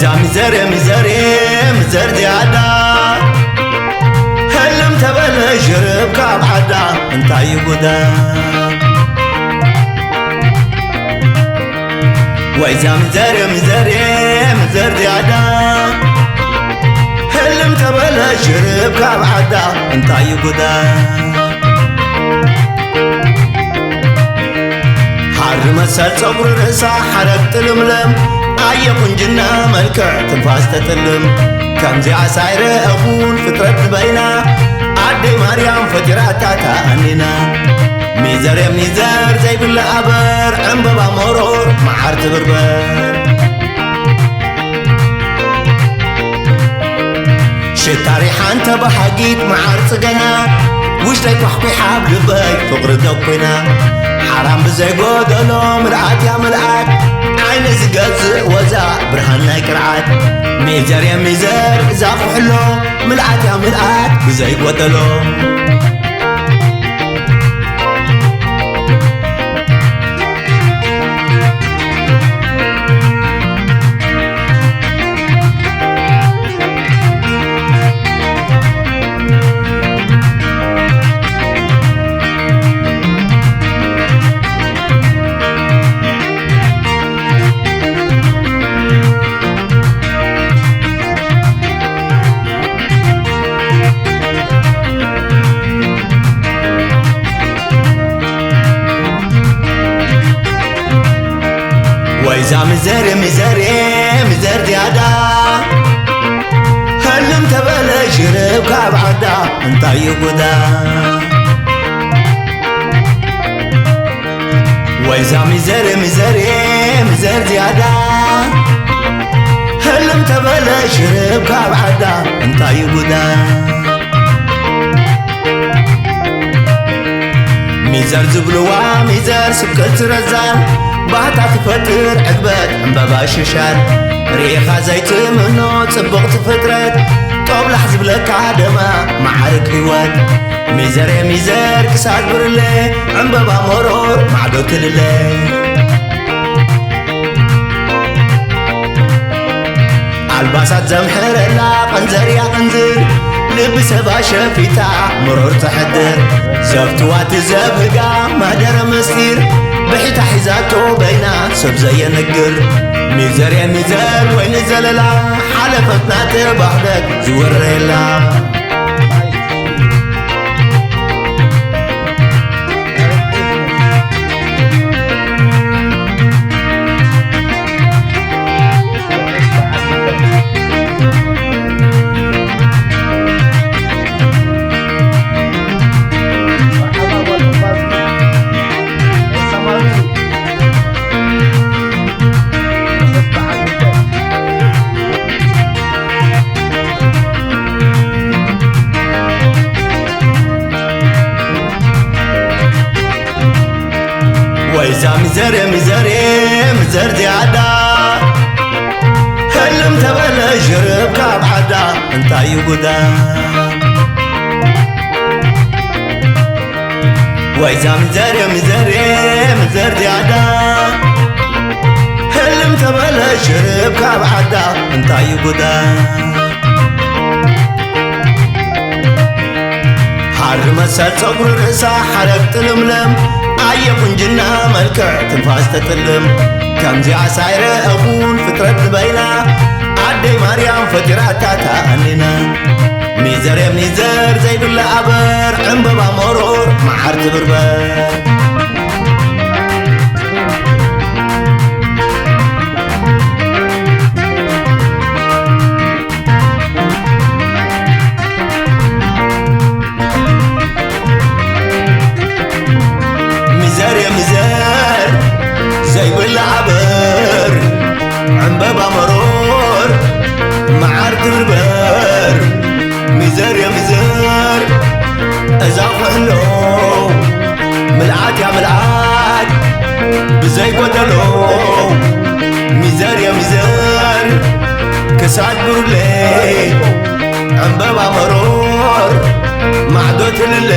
ዛ ሚዘር ሚዘር ሚዘር ዝያዳ፣ ህልም ተበለ ሽርብ ካብ ዓዳ፣ እንታይ እዩ ጉዳ? ወይ ዛ ሚዘር ሚዘር ሚዘር ዝያዳ፣ ህልም ተበለ ሽርብ ካብ ዓዳ፣ እንታይ እዩ ጉዳ? ሓሪ መሰል ጸጉሪ ርእሳ ሓረግ ጥልምለም፣ ኣየ ቁንጅና መልክዕ ትንፋስ ተጥልም። ከምዚኣ ሳይረአኹን ፍጥረት ዝበይና፣ ኣደይ ማርያም ፈጢራታ ተኣኒና። ሚዘር ሚዘር ዘይብላ ኣበር፣ ዕምበባ መሮር መዓር ትብርበር። ሽታ ሪሓን ተባሃጊት መዓር ጽገና፣ ውሽጠይ ኳሕኲሓ ኣብ ልበይ ፍቕሪ ደኩና። ሓራም ብዘይጎደሎ ምልኣት እያ ምልኣት፣ ዓይኒ ዝገዝእ ወዛ ብርሃን ናይ ቅርዓት። ሚዘር እያ ሚዘር እዛ ኩሕሎ፣ ምልኣት እያ ምልኣት ብዘይጎደሎ። ወይዛ ሚዘር ሚዘር ሚዘር ዝያዳ፣ ህልም ተበለ ሽርብ ካብ ዓዳ፣ እንታይ እዩ ጉዳ? ወይዛ ሚዘር ሚዘር ሚዘር ዝያዳ፣ ህልም ተበለ ሽርብ ካብ ዓዳ፣ እንታይ እዩ ጉዳ? ሚዘር ዝብልዋ ሚዘር ስብከት ረዛን፣ ባህታ ትፈጥር ዕግበት ዕምበባ ሽሻን። ርኢኻ ዘይትምኖ ጽብቕቲ ፍጥረት፣ ጦብላሕ ዝብለካ ደማ መዓርግ ህይወት። ሚዘር ሚዘር ክሳድ ብርለ፣ ዕምበባ መሮር ማዕዶ ትልለ። ኣልባሳት ዘምሕረላ ቀንዘር እያ ቀንዝር፣ ልቢ ሰባ ሸፊታ መሮር ተሕድር። ዘፍትዋ ትዘብህጋ ማህደረ መስጢር፣ ብሒታ ሒዛቶ በይና ሰብ ዘየነግር። ሚዘር ሚዘር ወይኒ ዘለላ፣ ሓለፈትና ተባህለት ዝወረየላ። ወይዛ ሚዘር ሚዘር ሚዘር ዝያዳ፣ ህልም ተበለ ሽርብ ካብ ዓዳ፣ እንታይ እዩ ጉዳ? ወይዛ ሚዘር ሚዘር ሚዘር ዝያዳ፣ ህልም ተበለ ሽርብ ካብ ዓዳ፣ እንታይ እዩ ጉዳ? ሓሪ መሰል ጸጉሪ ርእሳ ሓረግ ጥልምልም፣ ኣየ ቁንጅና መልክዕ ትንፋስ ተጥልም። ከምዚኣ ሳይረአኹን ፍጥረት ዝበይና፣ ኣደይ ማርያም ፈጢራታ ተኣኒና። ሚዘር ሚዘር ዘይብላ ኣበር፣ ዕምበባ መሮር መዓር ትብርበር። ሚዘር ሚዘር ዘይብላ ኣበር፣ ዕምበባ መሮር መዓር ትብርበር። ሚዘር ሚዘር እዛ ኩሕሎ፣ ምልኣት እያ ምልኣት ብዘይ ጎደሎ። ሚዘር እያ ሚዘር ክሳድ ብሩሌ፣ ዕምበባ መሮር ማዕዶ ትልሌ።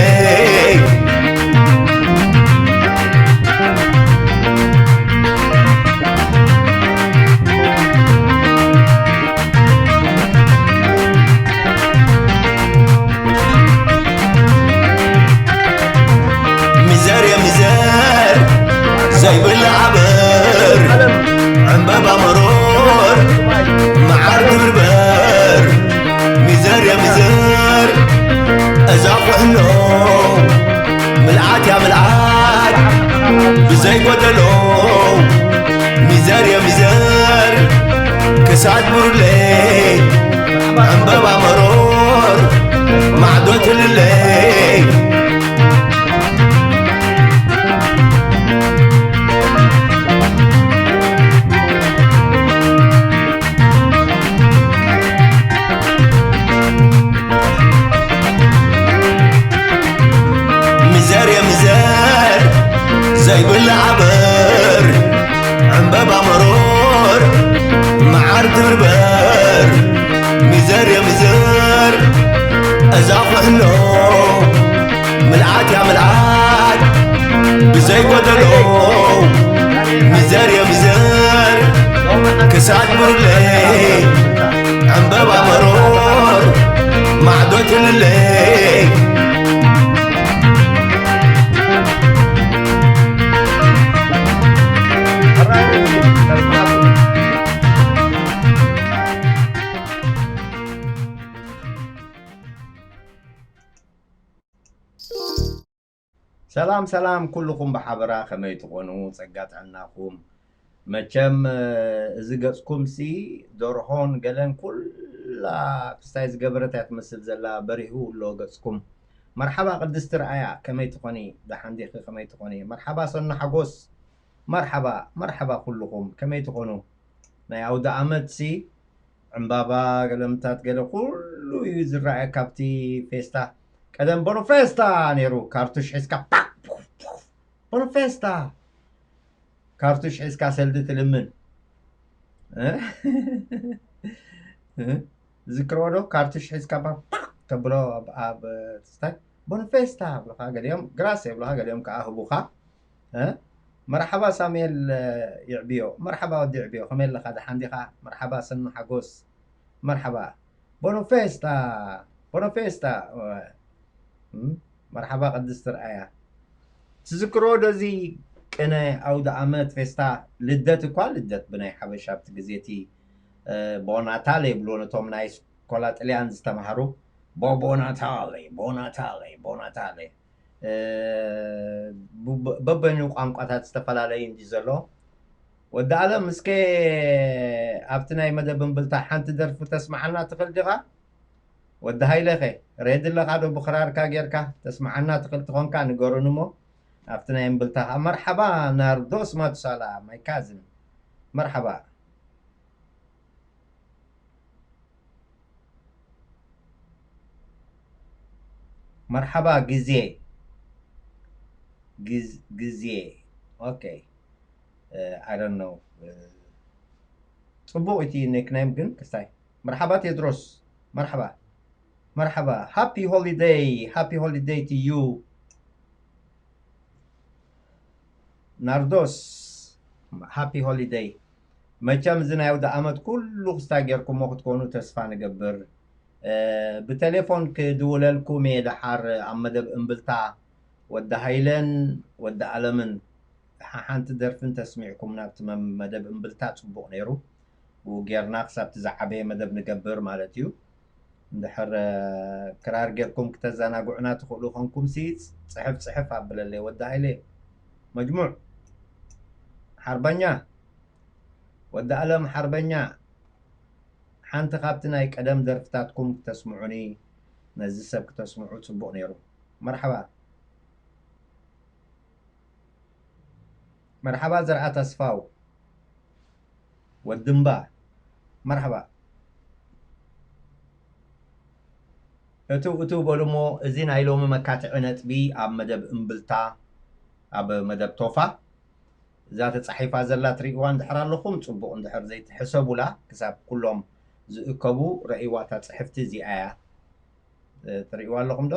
ሕሎ ምልኣት እያ ምልኣት ብዘይ ጎደሎ፣ ሚዘር እየ ሚዘር ክሳድ ብሩለይ፣ ዕምበባ መሮር ማዕዶ ትልለይ። ሚዘር የምዘር ዘይብላ ኣበር፣ ዕምበባ መሮር መዓር ትብርበር። ሚዘር የምዘር እዛ ኩሕሎ፣ ምልኣት እያ ምልኣት ብዘይ ጎደሎ። ሚዘር የምዘር ክሳድ ብሩለይ፣ ዕምበባ መሮር ማዕዶ ትልለይ። ሰላም ሰላም ኩልኹም ብሓበራ ከመይ ትኾኑ? ጸጋ ጥዕናኹም? መቸም፣ እ፣ እዚ ገጽኩም ሲ ደርሆን ገለን ኩላ ክስታይ ዝገበረት እያ ትመስል ዘላ፣ በሪሁ ኣሎ ገጽኩም። መርሓባ ቅድስቲ ርኣያ፣ ከመይ ትኾኒ? ደሓን ዲኺ? ከመይ ትኾኒ? መርሓባ ሰኑ ሓጎስ፣ መርሓባ፣ መርሓባ ኩልኹም፣ ከመይ ትኾኑ? ናይ ኣውደ ኣመት ሲ ዕምባባ፣ ገለምታት፣ ገለ ኩሉ እዩ ዝረኣየካ ኣብቲ ፌስታ። ቀደም ቦኖ ፌስታ ነይሩ፣ ካርቱሽ ሒዝካ ፓክ፣ ፑፍ፣ ፑፍ፣ ቦኖ ፌስታ። ካርቱሽ ሒዝካ ሰልዲ ትልምን። እ? እ? ዝክርዎ ዶ? ካርቱሽ ሒዝካ ፓክ፣ ፓክ ተብሎ ኣብ፣ ኣብ ስታይ። ቦኖ ፌስታ ብለኻ፣ ገሊኦም ግራስ የብለኻ፣ ገሊኦም ከዓ ህቡኻ። እ? መርሓባ ሳሙኤል፣ እ፣ ይዕብዮ። መርሓባ ወዲ ይዕብዮ፣ ከመይ ኣለኻ? ደሓን ዲኻ? መርሓባ ሰኑ ሓጎስ። መርሓባ። ቦኖ ፌስታ፣ ቦኖ ፌስታ። እ፣ እም፣ መርሓባ ቅድስቲ ርኣያ። ትዝክሮ ዶ እዚ ቅነ ኣውደ ኣመት ፌስታ ልደት እኳ ልደት ብናይ ሓበሻ ኣብቲ ግዜ እቲ፣ እ፣ ቦናታለ ይብልዎ ነቶም ናይ ስኮላ ጥልያን ዝተማሃሩ። ቦ-፣ ቦናታለ፣ ቦናታለ፣ ቦናታለ። እ፣ ቡ-፣ በበይኑ ቋንቋታት ዝተፈላለየ እንዲ ዘሎ። ወዲ ኣለም፣ እስከ ኣብቲ ናይ መደብ እምብልታ ሓንቲ ደርፊ ተስምዓና ትኽእል ዲኻ? ወዲ ሃይለኸ፣ ሬዲ ኣለኻ ዶ ብኽራርካ ጌርካ? ተስምዓና ትኽእል ትኾንካ ንገሩን እሞ፣ ኣብቲ ናይ እምብልታ ኸዓ። መርሓባ ናርዶስ ማቱሳላ፣ ማይ ካዝን። መርሓባ። መርሓባ ግዜ። ግዝ-፣ ግዜ። ኦኬ። እ፣ I don't know። እ፣ ጽቡቕ እቲ ኒክኔም ግን ክስታይ። መርሓባ ቴድሮስ። መርሓባ። መርሓባ። ሃፒ ሆሊደይ። ሃፒ ሆሊደይ to you። ናርዶስ፣ ሃፒ ሆሊደይ። መቸም እዚ ናይ ኣውደ ኣመት ኩሉ ክስታይ ጌርኩሞ ክትኮኑ ተስፋ ንገብር። እ፣ ብቴሌፎን ክድውለልኩም እየ ደሓር ኣብ መደብ እምብልታ ወዲ ሃይለን ወዲ ኣለምን ሓ-፣ ሓንቲ ደርፊ እንተስሚዕኩም ናብቲ መ-፣ መደብ እምብልታ ጽቡቕ ነይሩ። ብኡ ጌርና ክሳብ እቲ ዝዓበየ መደብ ንገብር ማለት እዩ። እንድሕር፣ እ፣ ክራር ጌርኩም ክተዘናግዑና ትኽእሉ ኾንኩም ሲ ጽ-፣ ጽሕፍ ጽሕፍ ኣብለለይ። ወዲ ሃይለ መጅሙዕ ሓርበኛ፣ ወዲ ኣለም ሓርበኛ፣ ሓንቲ ካብቲ ናይ ቀደም ደርፍታትኩም ክተስምዑኒ፣ ነዚ ሰብ ክተስምዑ ጽቡቕ ነይሩ። መርሓባ። መርሓባ ዘርኣ ተስፋው። ወዲ እምባ። መርሓባ። እትው እትው በሉ እሞ፣ እዚ ናይ ሎሚ መካትዒ ነጥቢ ኣብ መደብ እምብልታ፣ ኣብ መደብ ቶፋ፣ እዛ ተጻሒፋ ዘላ ትርእይዋ እንድሕር ኣለኹም፣ ጽቡቕ፣ እንድሕር ዘይትሕሰቡላ፣ ክሳብ ኩሎም ዝእከቡ ረእይዋ እታ ጽሕፍቲ እዚኣ እያ። እ፣ ትርእይዋ ኣለኹም ዶ?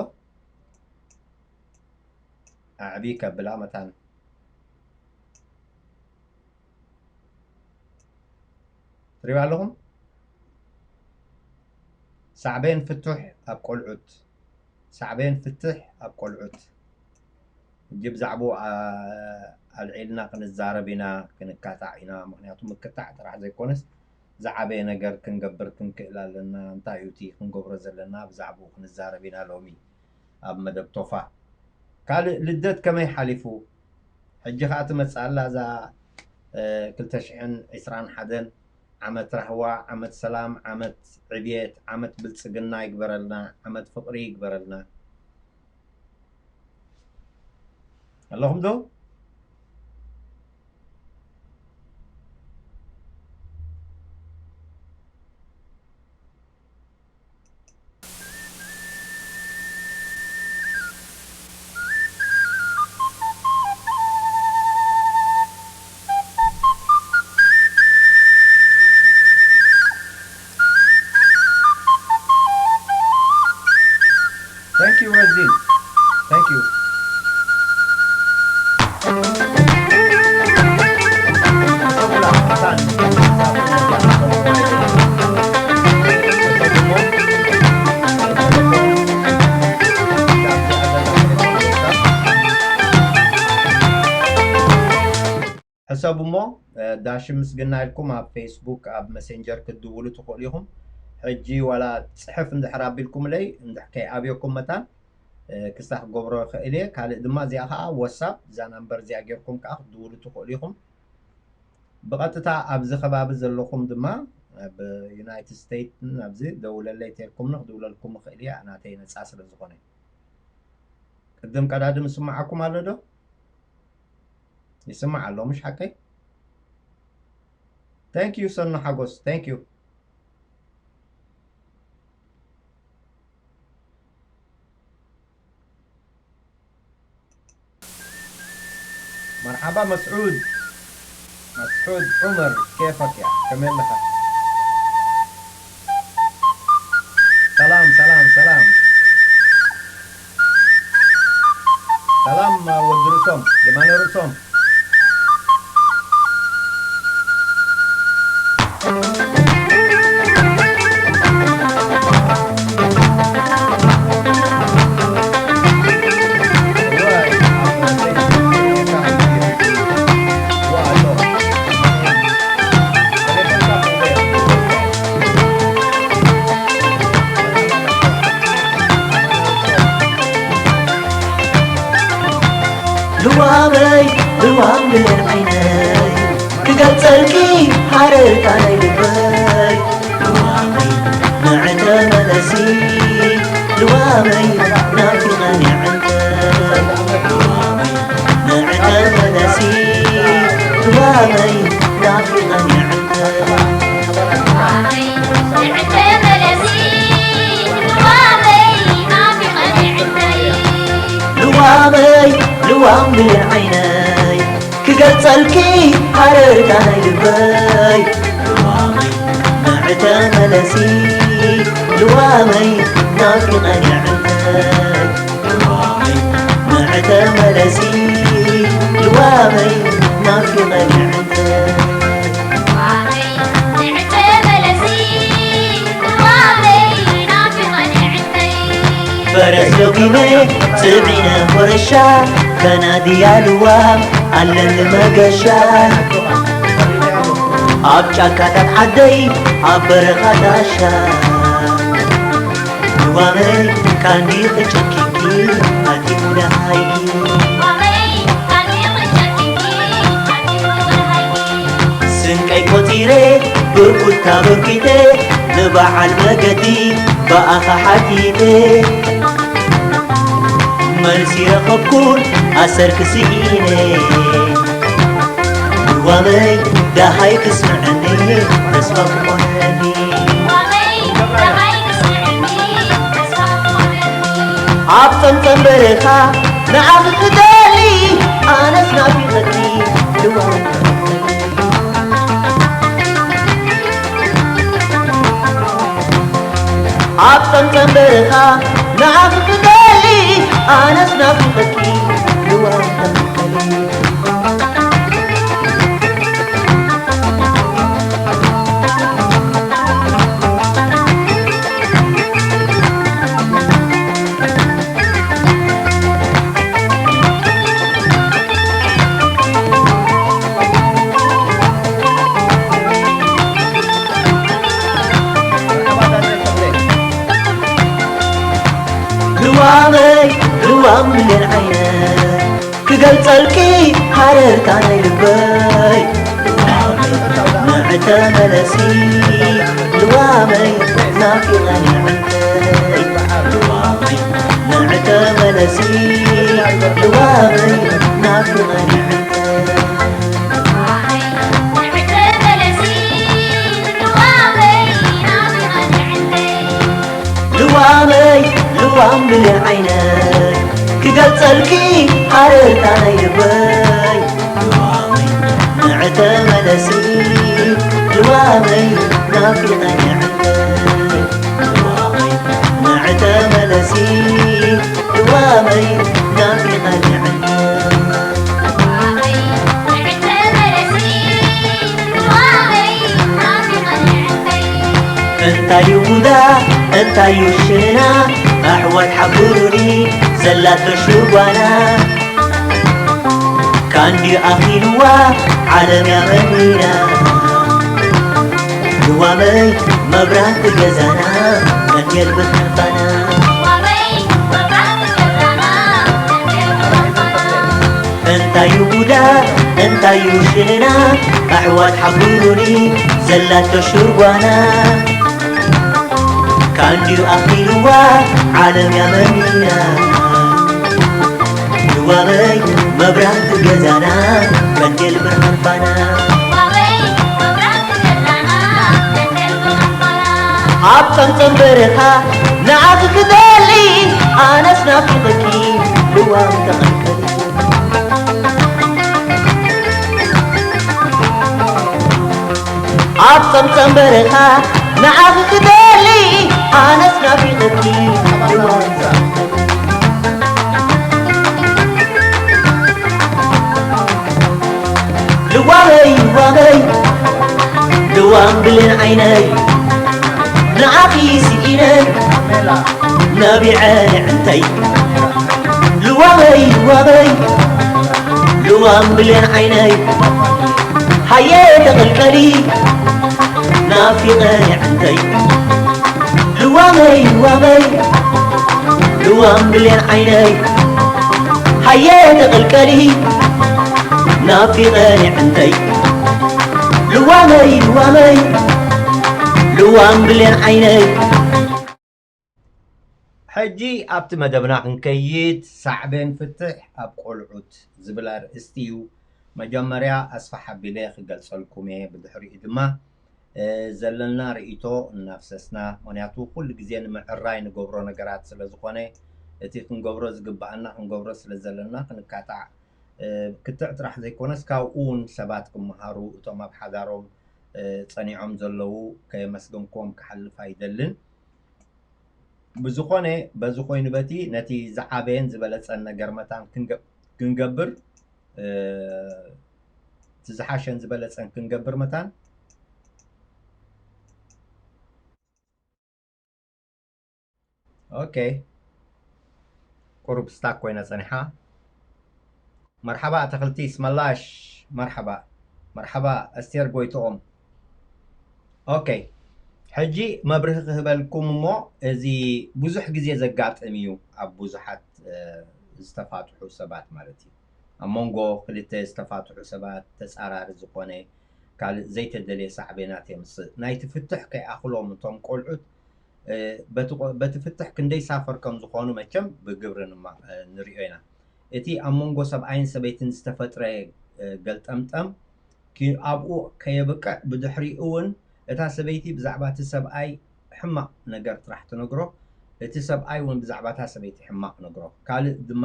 ኣዕቢ ከብላ መታን። ትርእይዋ ኣለኹም? ሳዕቤን ፍቱሕ ኣብ ቆልዑት። ሳዕቤን ፍትሕ ኣብ ቆልዑት። ሕጂ ብዛዕባኡ፣ ኣ-፣ ኣልዒልና ክንዛረብ ኢና፣ ክንካታዕ ኢና። ምኽንያቱ ምክታዕ ጥራሕ ዘይኮነስ፣ ዝዓበየ ነገር ክንገብር ክንክእል ኣለና። እንታይ እዩ እቲ ክንገብሮ ዘለና? ብዛዕባኡ ክንዛረብ ኢና ሎሚ። ኣብ መደብ ቶፋ። ካልእ ልደት ከመይ ሓሊፉ? ሕጂ ኸኣ ትመጽእ ኣላ እዛ፣ እ፣ ክልተ ሽሕን ዕስራን ሓደን ዓመት ራህዋ፣ ዓመት ሰላም፣ ዓመት ዕብየት፣ ዓመት ብልጽግና ይግበረልና፣ ዓመት ፍቕሪ ይግበረልና። ኣለኹም ዶ? Thank you, Razin. Thank you. ሕሰቡ እሞ፣ እ፣ ዳሽን ምስግና ኢልኩም ኣብ ፌስቡክ፣ ኣብ መሴንጀር ክትድውሉ ትኽእሉ ኢኹም። ሕጂ ዋላ ጽሕፍ እንድሕር ኣቢልኩምለይ፣ እንድሕ-፣ ከይኣብየኩም መታን፣ እ፣ ክስታ ክገብሮ ይኽእል እየ። ካልእ ድማ እዚኣ ኸኣ ዋትሳፕ፣ እዛ ናምበር እዚኣ ጌርኩም ከኣ ክትድውሉ ትኽእሉ ኢኹም። ብቐጥታ ኣብዚ ከባቢ ዘለኹም ድማ፣ ኣብ ዩናይትድ ስቴትስን ኣብዚ ደውለለይ ተልኩምኒ፣ ክድውለልኩም ይኽእል እየ፣ ናተይ ነጻ ስለ ዝኾነ። ቅድም ቀዳድም ይስምዓኩም ኣሎ ዶ? ይስማዕ ኣሎ፣ ምሽ ሓቀይ? Thank you ሰኖ ሓጎስ፣ thank you። መርሓባ መስዑድ፣ መስዑድ ዑመር፣ ኬፈክ ያ፣ ከመይ ኣለኻ? ሰላም፣ ሰላም፣ ሰላም። ሰላም ወዲ ርእሶም፣ የማነ ርእሶም። ልዋመይ ልዋም ብሌን ዓይነይ ክገልጸልኪ ሃረርታ ናይ ልበይ። ልዋመይ ንዕተ መለሲ ልዋመይ ናፊቐን ይዕንተይ። ልዋመይ ንዕተ መለሲ ልዋመይ ናፊቐን ይዕንተይ። ልዋመይ ልዋም ብሌን ዓይነይ ክገልጸልኪ ሃረርታ ናይ ልበይ። ልዋመይ ንዕተ መለሲ ልዋመይ ናፊቐን ይዕንተይ። ልዋመይ ንዕተ መለሲ ልዋመይ ናፊቐን ይዕንተይ። ፈረስ ለኪመ ጽዒነ ኮረሻ ከናድያ ልዋም ኣለኒ መገሻ። ኣብ ጫካታት ዓደይ ኣብ በረኻ ጣሻ ልዋመይ ካንዲ ክጨኪኪ ኣቲሙ ደሃይኪ። ስንቀይ ቆጺረ ብኩታ በርኪተ ንበዓል መገዲ ብኣኻ ሓቲተ መልሲ ረኸብኩን ኣሰርክ ስኢነ። ልዋመይ ደሃይ ክስምዐኒ ተስፋ ክኾነኒ። ኣብ ጸምጸም በረኻ ንዓኺ ክደሊ ኣነስ ናፊቐኪ ልዋመይ። ኣብ ጸምጸም በረኻ ንዓኺ ክደሊ ኣነስ ናፊቐኪ ልዋም ተመልከሊ። ልዋመይ ኣምልን ዓይነ ክገልጸልኪ ሃረርታ ናይ ልበይ ንዕተ መለሲ ልዋመይ ናፊቐኒ ዕንተይ ንዕተ መለሲ ልዋመይ ናፊቐኒ ዕንተይ ልዋመይ ልዋም ብሌን ዓይነይ ክገልጸልኪ ሃረርታ ናይ ልበይ ንዕተ መለሲ ልዋመይ ናፊቐኒ ዕንተይ ንዕተ መለሲ ልዋመይ ናፊቐኒ ዕንተይ እንታይ እዩ ጉዳ እንታይ እዩ ሽንና ኣሕዋት ሓብሩኒ ዘላቶ ሽጓና ካንዲ ኣኺልዋ ዓለም ያመኒና ልዋመይ መብራህቲ ገዛና ቀንዴል ብርሃን ባና እንታይ እዩ ጉዳ እንታይ እዩ ሽንና ኣሕዋት ሓብሩኒ ዘላቶ ሽርጓና ካንድዩ ኣኺልዋ ዓለም ያመኒና ልዋመይ መብራህቲ ገዛና ቀንዴል ብርሃን ባና ኣብ ጸምጸም በረኻ ንዓኺ ክደሊ ኣነስ ናፊቐኪ ልዋም ተቐልቀሊ ኣብ ጸምጸም በረኻ ንዓኺ ክደሊ ኣነስ ናፊቐኪ ልዋም ልዋመይ ልዋመይ ልዋም ብሌን ዓይነይ ንዓኺ ስኢነ ነቢዐ ንዕንተይ ልዋመይ ልዋመይ ልዋም ብሌን ዓይነይ ሃየ ተቐልቀሊ ናፊቐ ንዕንተይ ልዋመይ ልዋመይ ልዋም ብሌን ዓይነይ ሃየ ተቐልቀሊ ናፊቐ ንዕንተይ ልዋመይ ልዋመይ ልዋም ብሌን ዓይነይ ሕጂ ኣብቲ መደብና ክንከይድ ሳዕቤን ፍትሕ ኣብ ቆልዑት ዝብል ኣርእስቲ እዩ መጀመርያ ኣስፋሕ ኣቢለ ክገልጸልኩም እየ ብድሕሪኡ ድማ ዘለና ርእይቶ እናፍሰስና ምክንያቱ ኩሉ ግዜ ንምዕራይ ንገብሮ ነገራት ስለ ዝኾነ እቲ ክንገብሮ ዝግባኣና ክንገብሮ ስለ ዘለና ክንካታዕ ክትዕ ጥራሕ ዘይኮነስ ካብኡ እውን ሰባት ክመሃሩ እቶም ኣብ ሓዳሮም ፀኒዖም ዘለዉ ከየመስገንክዎም ክሓልፍ ኣይደልን። ብዝኾነ በዚ ኮይኑ በቲ ነቲ ዝዓበየን ዝበለፀን ነገር መታን ክንገብር እቲ ዝሓሸን ዝበለፀን ክንገብር መታን ኦኬ ቁሩብ ስታክ ኮይና ፀኒሓ። መርሓባ ኣትኽልቲ ስመላሽ መርሓባ መርሓባ ኣስቴር ጎይትኦም ኦኬ ሕጂ መብርሂ ክህበልኩም እሞ እዚ ብዙሕ ግዜ ዘጋጥም እዩ ኣብ ብዙሓት ዝተፋትሑ ሰባት ማለት እዩ ኣብ መንጎ ክልተ ዝተፋትሑ ሰባት ተፃራሪ ዝኾነ ካልእ ዘይተደልየ ሳዕቤናት የምፅእ ናይቲ ፍትሕ ከይኣኽሎም እቶም ቆልዑት በቲ ፍትሕ ክንደይ ሳፈር ከም ዝኾኑ መቸም ብግብሪ ንሪኦ ኢና። እቲ ኣብ መንጎ ሰብኣይን ሰበይትን ዝተፈጥረ ገልጠምጠም ኣብኡ ከየብቅዕ ብድሕሪኡ እውን እታ ሰበይቲ ብዛዕባ እቲ ሰብኣይ ሕማቕ ነገር ጥራሕ ትነግሮ፣ እቲ ሰብኣይ እውን ብዛዕባ እታ ሰበይቲ ሕማቕ ነግሮ። ካልእ ድማ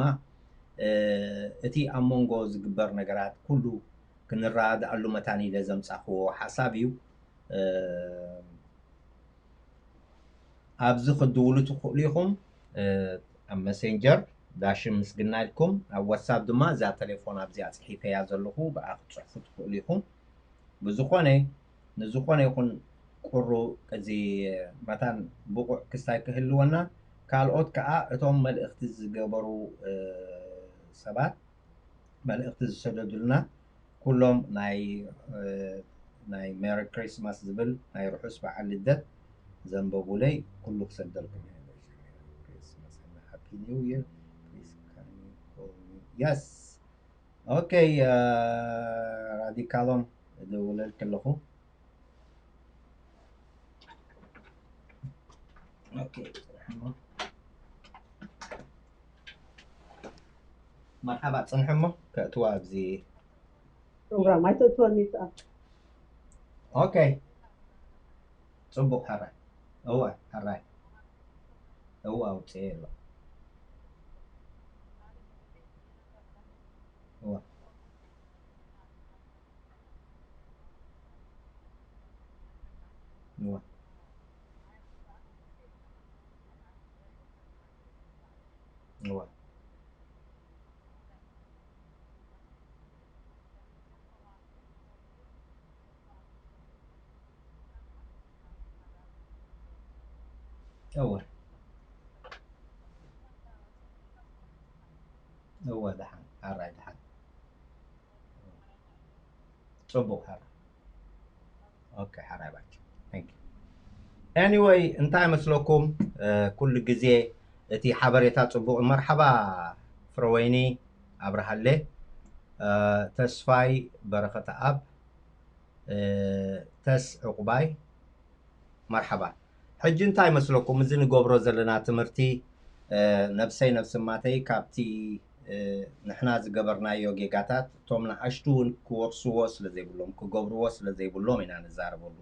እቲ ኣብ መንጎ ዝግበር ነገራት ኩሉ ክንረዳድኣሉ መታን ኢለ ዘምጻእክዎ ሓሳብ እዩ። ኣብዚ ክትድውሉ ትኽእሉ ኢኹም ኣብ መሴንጀር ዳሽን ምስግና ኢልኩም ኣብ ዋትሳፕ ድማ እዛ ቴሌፎን ኣብዚኣ ፅሒፈያ ዘለኹ ብኣ ክትፅሕፉ ትኽእሉ ኢኹም። ብዝኾነ ንዝኾነ ይኹን ቁሩ እዚ መታን ብቑዕ ክስታይ ክህልወና ካልኦት ከዓ እቶም መልእኽቲ ዝገበሩ ሰባት መልእኽቲ ዝሰደዱልና ኩሎም ናይ ናይ ሜሪ ክሪስማስ ዝብል ናይ ርሑስ በዓል ልደት ዘንበቡለይ ኩሉ ክሰደልኩም እየ። Christmas and Happy New Year. Please come. የስ። ኦኬ። ራዲካሎም እድውለልክ ኣለኹ። ኦኬ፣ ጽንሕ እሞ። መርሓባ፣ ጽንሕ እሞ ከእትዋ ኣብዚ ፕሮግራም ኣይተእትወኒ። ኦኬ፣ ጽቡቕ። ሕራይ። እወ፣ ሕራይ። እወ፣ ኣውጽኤ ኣሎ። እወ። እወ። እወ። እወ። እወ፣ ደሓን። ኣራይ፣ ደሓን። ጽቡቕ፣ ሓራ። ኦኬ፣ ሓራይ ባጭ። Thank you። Anyway፣ እንታይ መስለኩም? እ፣ ኩሉ ግዜ እቲ ሓበሬታ ጽቡቕ። መርሓባ ፍረወይኒ ኣብርሃለ፣ እ፣ ተስፋይ በረኸተኣብ፣ እ፣ ተስ ዕቑባይ፣ መርሓባ። ሕጂ እንታይ መስለኩም? እዚ ንገብሮ ዘለና ትምህርቲ፣ እ፣ ነብሰይ ነብሲ ማተይ ካብቲ፣ እ፣ ንሕና ዝገበርናዮ ጌጋታት እቶም ንኣሽቱ እውን ክወርስዎ ስለ ዘይብሎም፣ ክገብርዎ ስለ ዘይብሎም ኢና ንዛረበሉ።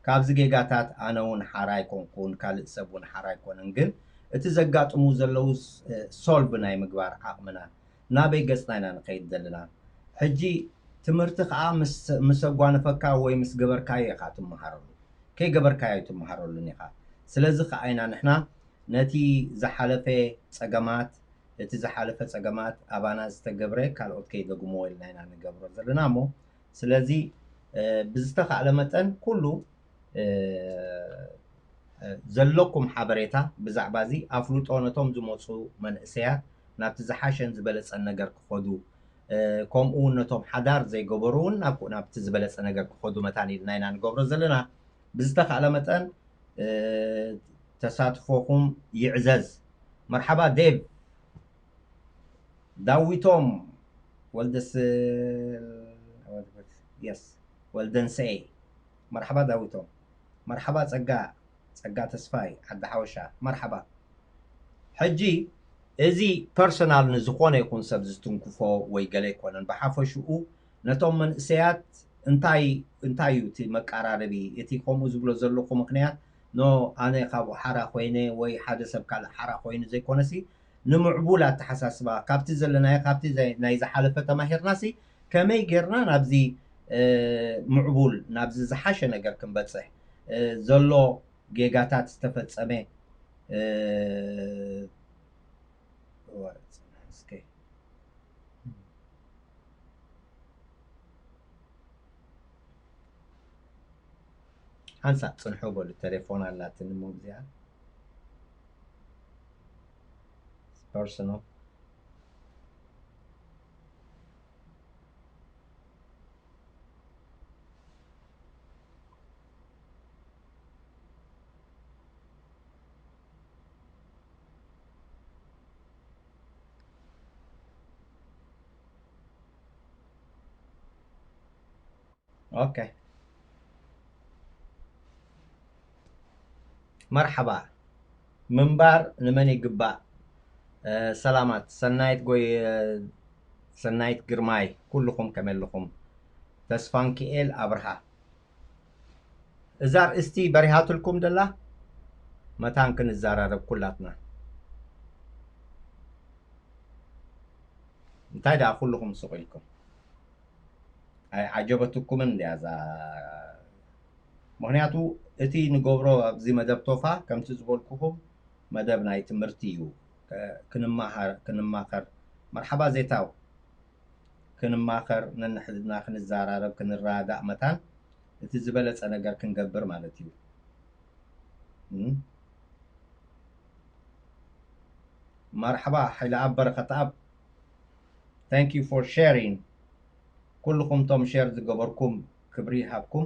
ካብዚ ጌጋታት ኣነ እውን ሓራ ኣይኮንኩን፣ ካልእ ሰብ እውን ሓራ ኣይኮነን። ግን እቲ ዘጋጥሙ ዘለዉ ስ-፣ እ፣ ሶልቭ ናይ ምግባር ዓቕምና ናበይ ገጽና ኢና ንኸይድ ዘለና? ሕጂ ትምህርቲ ከኣ ምስ፣ ምስ ኣጓነፈካ ወይ ምስ ገበርካዮ ኢኻ ትመሃረሉ። ከይገበርካዮ ኣይትመሃረሉን ኢኻ። ስለዚ ከኣ ኢና ንሕና ነቲ ዝሓለፈ ጸገማት፣ እቲ ዝሓለፈ ጸገማት ኣባና ዝተገብረ ካልኦት ከይደግምዎ ኢልና ኢና ንገብሮ ዘለና እሞ፣ ስለዚ፣ እ፣ ብዝተኻእለ መጠን ኩሉ፣ እ፣ እ፣ ዘለኩም ሓበሬታ ብዛዕባ እዚ ኣፍልጦ ነቶም ዝመጹ መንእሰያት ናብቲ ዝሓሸን ዝበለጸን ነገር ክኸዱ፣ እ፣ ከምኡ እውን ነቶም ሓዳር ዘይገበሩ እውን ናብ፣ ናብቲ ዝበለጸ ነገር ክኸዱ መታን ኢልና ኢና ንገብሮ ዘለና። ብዝተኻእለ መጠን፣ እ፣ ተሳትፎኹም ይዕዘዝ። መርሓባ ዴቭ። ዳዊቶም ወልደስ-፣ የስ፣ ወልደንሰኤ። መርሓባ ዳዊቶም። መርሓባ ጸጋ፣ ጸጋ ተስፋይ፣ ዓዲ ሓወሻ። መርሓባ። ሕጂ እዚ ፐርሰናል ንዝኾነ ይኹን ሰብ ዝትንክፎ ወይ ገለ ኣይኮነን። ብሓፈሽኡ ነቶም መንእሰያት እንታይ፣ እንታይ እዩ እቲ መቀራረቢ? እቲ ከምኡ ዝብሎ ዘለኹ ምኽንያት፣ ኖ፣ ኣነ ካብኡ ሓራ ኮይነ ወይ ሓደ ሰብ ካልእ ሓራ ኮይኑ ዘይኮነሲ፣ ንምዕቡል ኣተሓሳስባ፣ ካብቲ ዘለናዮ፣ ካብቲ ዘይ-፣ ናይ ዝሓለፈ ተማሂርናሲ፣ ከመይ ጌርና ናብዚ፣ እ፣ ምዕቡል፣ ናብዚ ዝሓሸ ነገር ክንበጽሕ፣ እ፣ ዘሎ ጌጋታት ዝተፈጸመ፣ እ፣ እስከ ሓንሳእ ጽንሑ በሉ፣ ቴሌፎን ኣላትኒ እሞ እዚኣ ፐርሰናል። ኦኬ። መርሓባ። ምንባር ንመን ይግባእ? እ፣ ሰላማት። ሰናይት ጎይ-፣ እ፣ ሰናይት ግርማይ፣ ኩልኹም ከመይ ኣለኹም? ተስፋንኪኤል ኣብርሃ። እዛ ኣርእስቲ በሪሃትልኩም ደላ? መታን ክንዘራረብ ኩላትና። እንታይ ደኣ ኩልኹም ስቕ ኢልኩም? ኣይዓጀበትኩምን እንድያ እዛ? ምኽንያቱ እቲ ንገብሮ ኣብዚ መደብ ቶፋ፣ ከምቲ ዝበልኩኹም፣ መደብ ናይ ትምህርቲ እዩ። ከ-፣ ክንመሃር፣ ክንማኸር። መርሓባ ዜታው። ክንማኸር፣ ነንሕድና ክንዘራረብ፣ ክንረዳዳእ መታን እቲ ዝበለጸ ነገር ክንገብር ማለት እዩ። እም? መርሓባ ሓይለኣብ በረኸትኣብ። Thank you for sharing። ኩልኹም ቶም ሼር ዝገበርኩም ክብሪ ይሃብኩም።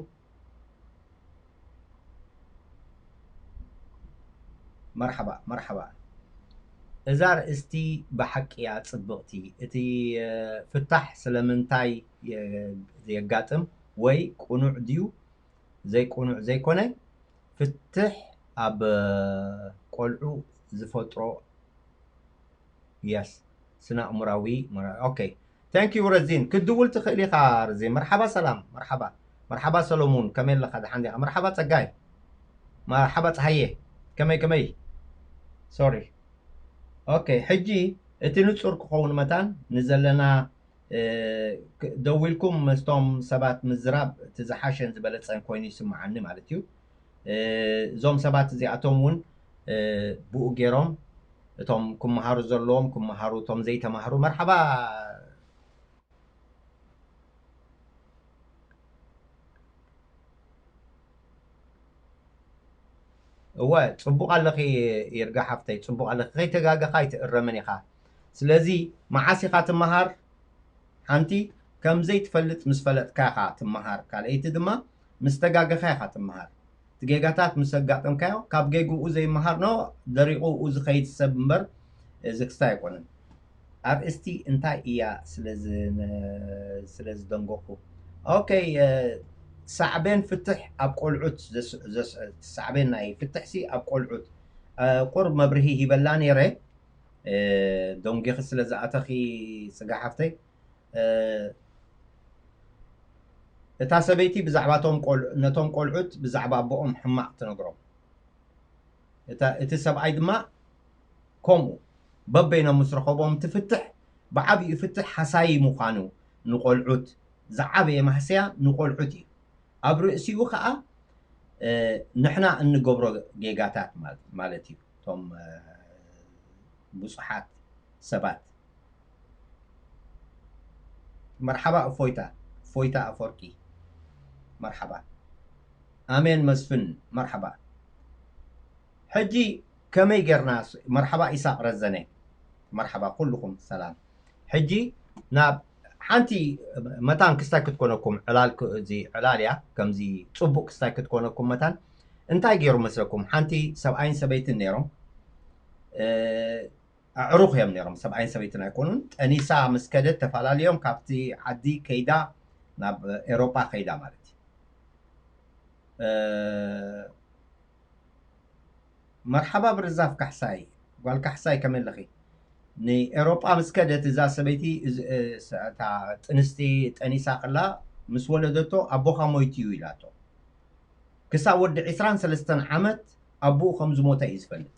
መርሓባ፣ መርሓባ። እዛ ኣርእስቲ ብሓቂ እያ ጽብቕቲ። እቲ፣ እ፣ ፍታሕ ስለምንታይ የ-፣ የጋጥም ወይ ቅኑዕ ድዩ ዘይቅኑዕ ዘይኮነ፣ ፍትሕ ኣብ፣ እ፣ ቆልዑ ዝፈጥሮ፣ የስ፣ ስነ ኣእምራዊ መራ-፣ ኦኬ። Thank you ረዚን። ክትድውል ትኽእል ኢኻ ረዚን። መርሓባ ሰላም፣ መርሓባ። መርሓባ ሰሎሙን፣ ከመይ ኣለኻ? ደሓን ዲኻ? መርሓባ ጸጋይ። መርሓባ ጸሃየ። ከመይ፣ ከመይ? ሶሪ። ኦኬ፣ ሕጂ እቲ ንጹር ክኸውን መታን ንዘለና፣ እ፣ ክ-፣ ደዊልኩም ምስቶም ሰባት ምዝራብ እቲ ዝሓሸን ዝበለጸን ኮይኑ ይስምዓኒ ማለት እዩ። እ፣ እዞም ሰባት እዚኣቶም እውን፣ እ፣ ብኡ ገይሮም እቶም ክመሃሩ ዘለዎም ክመሃሩ፣ እቶም ዘይተማህሩ መርሓባ። እወ፣ ጽቡቕ ኣለኺ ይርጋ ሓፍተይ፣ ጽቡቕ ኣለኺ። ከይተጋገኻ ኣይትእረምን ኢኻ። ስለዚ መዓስ ኢኻ ትመሃር? ሓንቲ፣ ከም ዘይትፈልጥ ምስ ፈለጥካ ኢኻ ትመሃር። ካልኣይቲ ድማ፣ ምስ ተጋገኻ ኢኻ ትመሃር። እቲ ጌጋታት ምስ ኣጋጠምካዮ፣ ካብ ጌግኡ ዘይመሃር፣ ኖ፣ ደሪቑ ዝኸይድ ሰብ እምበር፣ እዚ ክስታይ ኣይኮነን። ኣርእስቲ እንታይ እያ ስለ ዝነ-፣ ስለ ዝደንገኹ? ኦኬ፣ እ፣ ሳዕቤን ፍትሕ ኣብ ቆልዑት ዘስ-፣ ዘስ-፣ ሳዕቤን ናይ ፍትሕሲ ኣብ ቆልዑት፣ እ፣ ቁር መብርሂ ሂበላ ነይረ፣ እ፣ ደንጊኺ ስለ ዝኣተኺ ጽጋ ሓፍተይ፣ እ፣ እታ ሰበይቲ ብዛዕባ እቶም ቆል-፣ ነቶም ቆልዑት ብዛዕባ ኣቦኦም ሕማቕ ትነግሮም። እታ፣ እቲ ሰብኣይ ድማ ከምኡ በበይኖም ምስ ረኸቦም፣ እቲ ፍትሕ ብዓቢኡ ፍትሕ ሃሳዪ ምዃኑ ንቆልዑት፣ ዝዓበየ ማህሰያ ንቆልዑት እዩ። ኣብ ርእሲኡ ኸኣ፣ እ፣ ንሕና እንገብሮ ጌጋታት ማለት፣ ማለት እዩ። እቶም፣ እ፣ ብዙሓት ሰባት። መርሓባ እፎይታ፣ እፎይታ ኣፈወርቂ። መርሓባ። ኣሜን መስፍን፣ መርሓባ። ሕጂ ከመይ ጌርና ስ-፣ መርሓባ ኢሳቕ ረዘነ። መርሓባ ኩልኹም ሰላም። ሕጂ ናብ ሓንቲ መታን ክስታይ ክትኮነኩም ዕላል ክ-፣ እዚ ዕላል እያ፣ ከምዚ ጽቡቕ ክስታይ ክትኮነኩም መታን። እንታይ ገይሩ መስለኩም? ሓንቲ ሰብኣይን ሰበይትን ነይሮም። እ፣ ኣዕሩኽ እዮም ነይሮም፣ ሰብኣይን ሰበይትን ኣይኮኑን። ጠኒሳ ምስ ከደት ተፈላለዮም ካብቲ ዓዲ ከይዳ ናብ ኤሮጳ ከይዳ ማለት እዩ። እ፣ መርሓባ ብርዛፍ ካሕሳይ፣ ጓል ካሕሳይ ከመይ ኣለኺ? ንኤሮጳ ምስ ከደት እዛ ሰበይቲ፣ እዚ፣ እ፣ ስ-፣ እታ ጥንስቲ ጠኒሳ ከላ ምስ ወለደቶ ኣቦኻ ሞይቱ እዩ ኢላቶ። ክሳብ ወዲ ዕስራን ሰለስተን ዓመት ኣቦኡ ከም ዝሞተ እዩ ዝፈልጥ።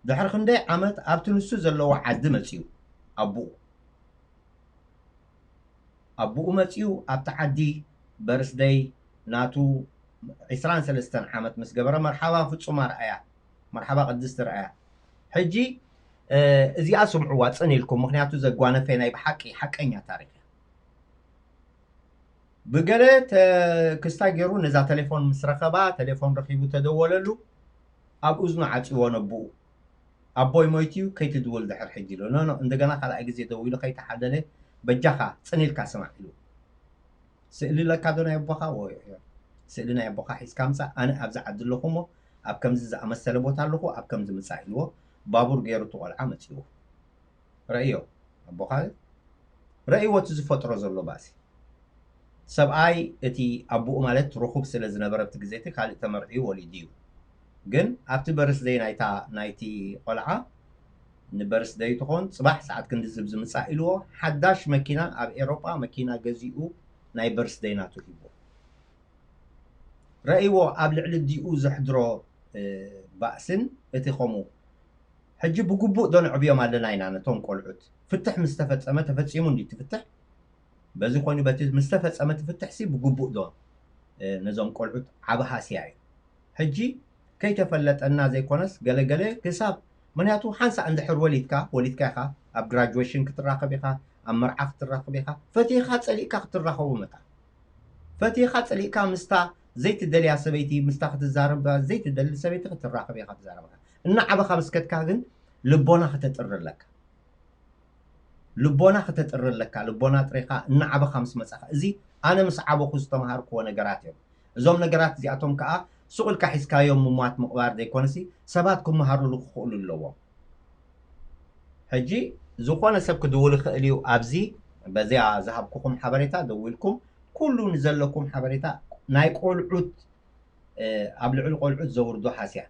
ድሕሪ ክንደይ ዓመት ኣብቲ ንሱ ዘለዎ ዓዲ መጺኡ ኣቦኡ። ኣቦኡ መጺኡ ኣብቲ ዓዲ በርስደይ ናቱ ዕስራን ሰለስተን ዓመት ምስ ገበረ፣ መርሓባ ፍጹም ኣርኣያ፣ መርሓባ ቅድስቲ ርኣያ። ሕጂ፣ እ፣ እዚኣ ስምዕዋ ጽን ኢልኩም፣ ምኽንያቱ ዘጓነፈ ናይ ብሓቂ ሓቀኛ ታሪኽ እያ። ብገለ ተ-፣ ክስታይ ገይሩ ነዛ ቴሌፎን ምስ ረኸባ፣ ቴሌፎን ረኺቡ ተደወለሉ፣ ኣብ እዝኑ ዓጽዎ ነቦኡ። ኣቦይ ሞይቱ እዩ፣ ከይትድውል ድሕር ሕጂ ኢሉ። ኖ፣ ኖ፣ እንደገና ካልኣይ ግዜ ደዊሉ ከይተሓለለ፣ በጃኻ ጽን ኢልካ ስማዕ ኢሉ። ስእሊ ኣለካ ዶ ናይ ኣቦኻ? ወይ፣ ስእሊ ናይ ኣቦኻ ሒዝካ ምጻእ፣ ኣነ ኣብዚ ዓዲ ኣለኹ እሞ፣ ኣብ ከምዚ ዝኣመሰለ ቦታ ኣለኹ፣ ኣብ ከምዚ ምጻእ ኢልዎ፣ ባቡር ገይሩ እቲ ቆልዓ መጺእዎ። ረእዮ፣ ኣቦኻ ረእይዎ እቲ ዝፈጥሮ ዘሎ ባእሲ። ሰብኣይ እቲ ኣቦኡ ማለት ርኹብ ስለ ዝነበረ ኣብቲ ግዜ እቲ ካልእ ተመርዕዩ ወሊዱ እዩ። ግን ኣብቲ በርስደይ ናይታ፣ ናይቲ ቆልዓ ንበርስደይ ትኾን ጽባሕ ሰዓት ክንዲ ዝብ ዝምጻእ ኢልዎ፣ ሓዳሽ መኪና ኣብ ኤሮጳ መኪና ገዚኡ ናይ በርስደይ ናቱ ሂብዎ። ረእይዎ ኣብ ልዕሊ ዲኡ ዘሕድሮ፣ እ፣ ባእስን እቲ ኸምኡ። ሕጂ ብግቡእ ዶ ነዕብዮም ኣለና ኢና ነቶም ቆልዑት? ፍትሕ ምስ ተፈጸመ፣ ተፈጺሙ እንዲ ትፍትሕ? በዚ ኮይኑ በቲ ምስ ተፈጸመ ትፍትሕሲ ብግቡእ ዶ፣ እ፣ ነዞም ቆልዑት ዓቢ ሃስያ እዩ። ሕጂ ከይተፈለጠና ዘይኮነስ ገለገለ ክሳብ፣ ምኽንያቱ ሓንሳእ እንድሕር ወሊድካ፣ ወሊድካ ኢኻ፣ ኣብ ግራጁዌሽን ክትራኸብ ኢኻ፣ ኣብ መርዓ ክትራኸብ ኢኻ፣ ፈቲኻ ጸሊእካ ክትራኸቡ መታ። ፈቲኻ ጸሊእካ ምስታ ዘይትደልያ ሰበይቲ፣ ምስታ ክትዛረብ ዘይትደሊ ሰበይቲ ክትራኸብ ኢኻ ትዛረብ ኢኻ። እናዓበኻ ምስ ከድካ ግን ልቦና ከተጥሪ ኣለካ። ልቦና ከተጥሪ ኣለካ። ልቦና ጥሪኻ እናዓበኻ ምስ መጻኻ። እዚ ኣነ ምስ ዓበኹ ዝተምሃርክዎ ነገራት እዮም። እዞም ነገራት እዚኣቶም ከኣ ሱቕ ኢልካ ሒዝካዮም ምሟት ምቕባር ዘይኮነሲ፣ ሰባት ክመሃሩሉ ክኽእሉ ኣለዎም። ሕጂ ዝኾነ ሰብ ክድውል ይኽእል እዩ። ኣብዚ በዚኣ ዝሃብኩኹም ሓበሬታ ደዊልኩም ኩሉ ንዘለኩም ሓበሬታ ናይ ቆልዑት፣ እ፣ ኣብ ልዕሊ ቆልዑት ዘውርዶ ሃስያ።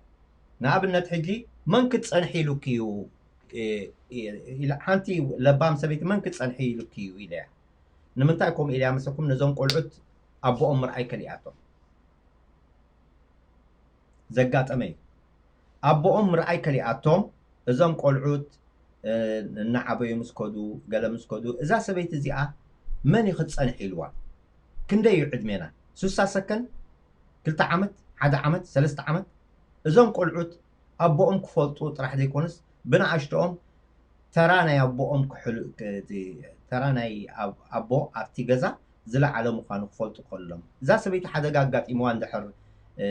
ንኣብነት ሕጂ መን ክትጸንሒ ኢሉኪ እዩ፣ እ፣ እ፣ ኢላ፣ ሓንቲ ለባም ሰበይቲ መን ክትጸንሒ ኢሉኪ እዩ ኢለያ። ንምንታይ ከምኡ ኢለያ መሰልኩም? ነዞም ቆልዑት ኣቦኦም ምርኣይ ከሊኣቶም። ዘጋጠመ እዩ። ኣቦኦም ምርኣይ ከሊኣቶም፣ እዞም ቆልዑት፣ እ፣ እናዓበዩ ምስ ከዱ፣ ገለ ምስ ከዱ፣ እዛ ሰበይቲ እዚኣ መን እዩ ክትጸንሕ ኢልዋ? ክንደይ እዩ ዕድሜና? ሱሳ ሰከን፣ ክልተ ዓመት፣ ሓደ ዓመት፣ ሰለስተ ዓመት? እዞም ቆልዑት ኣቦኦም ክፈልጡ ጥራሕ ዘይኮነስ፣ ብንኣሽቶኦም ተራ ናይ ኣቦኦም ክሕሉ-፣ ክ-፣ እቲ ተራ ናይ ኣብ-፣ ኣቦ ኣብቲ ገዛ ዝለዓለ ምዃኑ ክፈልጡ ከሎም፣ እዛ ሰበይቲ ሓደጋ ኣጋጢምዋ እንድሕር፣ እ፣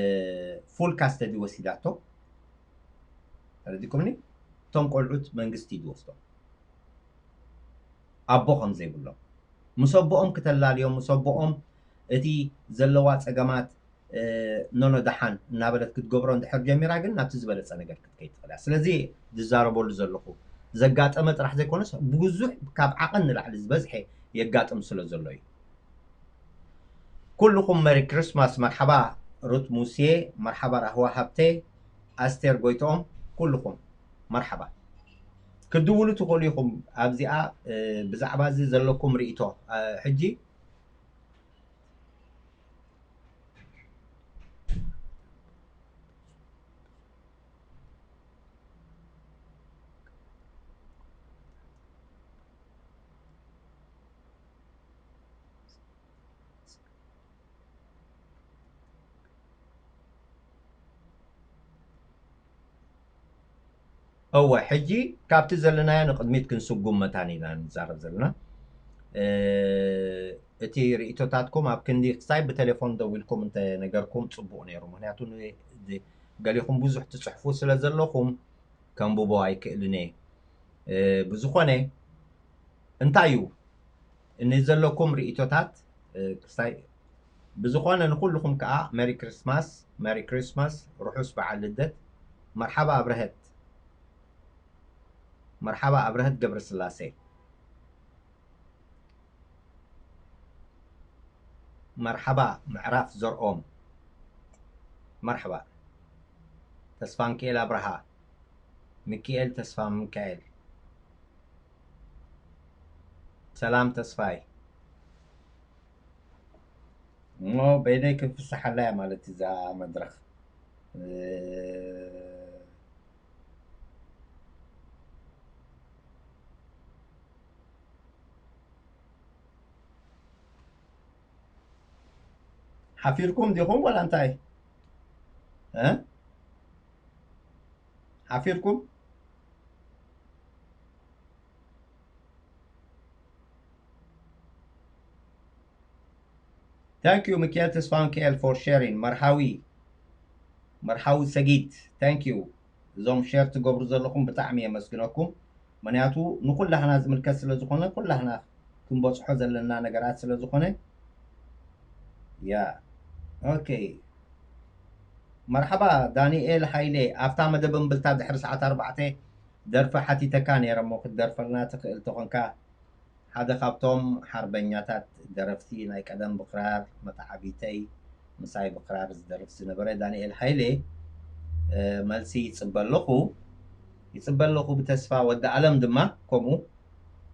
ፉል ካስተዲ ወሲዳቶ፣ ተረዲኩምኒ? እቶም ቆልዑት መንግስቲ እዩ ዝወስዶም። ኣቦ ከም ዘይብሎም፣ ምስ ኣቦኦም ክተላልዮም፣ ምስ ኣቦኦም እቲ ዘለዋ ጸገማት፣ እ፣ ኖኖ ደሓን እናበለት ክትገብሮ እንድሕር ጀሚራ ግን ናብቲ ዝበለጸ ነገር ክትከይድ ትኽእል እያ። ስለዚ ዝዛረበሉ ዘለኹ ዘጋጠመ ጥራሕ ዘይኮነስ ብዙሕ ካብ ዓቐን ንላዕሊ ዝበዝሐ የጋጥም ስለ ዘሎ እዩ። ኩልኹም መሪ ክርስማስ። መርሓባ ሩት ሙሴ፣ መርሓባ ራህዋ ሃብተ፣ ኣስቴር ጎይትኦም፣ ኩልኹም መርሓባ። ክትድውሉ ትኽእሉ ኢኹም ኣብዚኣ፣ እ፣ ብዛዕባ እዚ ዘለኩም ርእይቶ። እ፣ ሕጂ እወ፣ ሕጂ ካብቲ ዘለናዮ ንቕድሚት ክንስጉም መታን ኢና ንዛረብ ዘለና። እ፣ እቲ ርእይቶታትኩም ኣብ ክንዲ ክሳይ ብቴሌፎን ደዊልኩም እንተነገርኩም ጽቡቕ ነይሩ። ምኽንያቱ ን-፣ ድ-፣ ገሊኹም ብዙሕ ትጽሕፉ ስለ ዘለኹም ከንብቦ ኣይክእልን እየ። እ፣ ብዝኾነ እንታይ እዩ ንዘለኩም ርእይቶታት፣ እ፣ ክስታይ፣ ብዝኾነ ንኹልኹም ከኣ መሪ ክርስማስ፣ መሪ ክርስማስ፣ ርሑስ በዓል ልደት። መርሓባ ኣብርሀት፣ መርሓባ ኣብርሀት ገብረስላሴ፣ መርሓባ ምዕራፍ ዘርኦም፣ መርሓባ ተስፋንኪኤል ኣብርሃ፣ ሚኪኤል ተስፋ ሚካኤል፣ ሰላም ተስፋይ። እሞ በይነይ ክንፍስሓላ እያ ማለት እዛ መድረኽ። እ፣ ሓፊርኩም ዲኹም ዋላ እንታይ? እ? ሓፊርኩም? Thank you ሚካኤል ተስፋ ሚካኤል for sharing። መርሃዊ፣ መርሃዊ ሰጊድ፣ thank you። እዞም ሼር ትገብሩ ዘለኹም ብጣዕሚ የመስግነኩም። ምኽንያቱ ንኹላህና ዝምልከት ስለ ዝኾነ፣ ኩላህና ክንበጽሖ ዘለና ነገራት ስለ ዝኾነ። ያ፣ ኦኬ። መርሓባ ዳንኤል ሃይሌ፣ ኣብታ መደብ እምብልታ ድሕሪ ሰዓት ኣርባዕተ ደርፊ ሓቲተካ ነይረ እሞ ክትደርፈልና ትኽእል ተኾንካ። ሓደ ካብቶም ሓርበኛታት ደረፍቲ ናይ ቀደም ብክራር መተዓቢተይ ምሳይ ብክራር ዝደርፍ ዝነበረ ዳንኤል ሃይሌ፣ እ፣ መልሲ ይጽበ ኣለኹ፣ ይጽበ ኣለኹ ብተስፋ። ወዲ ኣለም ድማ ከምኡ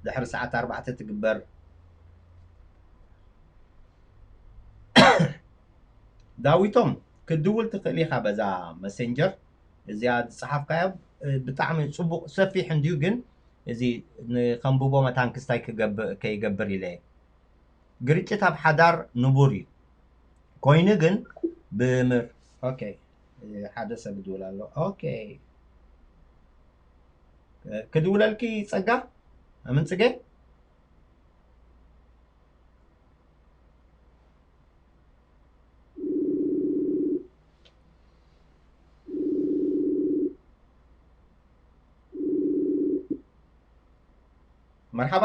ድሕሪ ሰዓት ኣርባዕተ ትግበር። ዳዊቶም፣ ክትድውል ትኽእል ኢኻ በዛ መሴንጀር። እዚኣ ዝጸሓፍካዮ፣ እ፣ ብጣዕሚ ጽቡቕ ሰፊሕ እንድዩ፣ ግን እዚ ንኸንብቦ መታን ክስታይ ክገብእ-፣ ከይገብር ኢለ እየ። ግርጭት ኣብ ሓዳር ንቡር እዩ። ኮይኑ ግን ብምር-፣ ኦኬ፣ ሓደ ሰብ ይድውል ኣሎ። ኦኬ፣ ክድውለልኪ ጸጋ? ኣምን ጽገ? መርሓባ።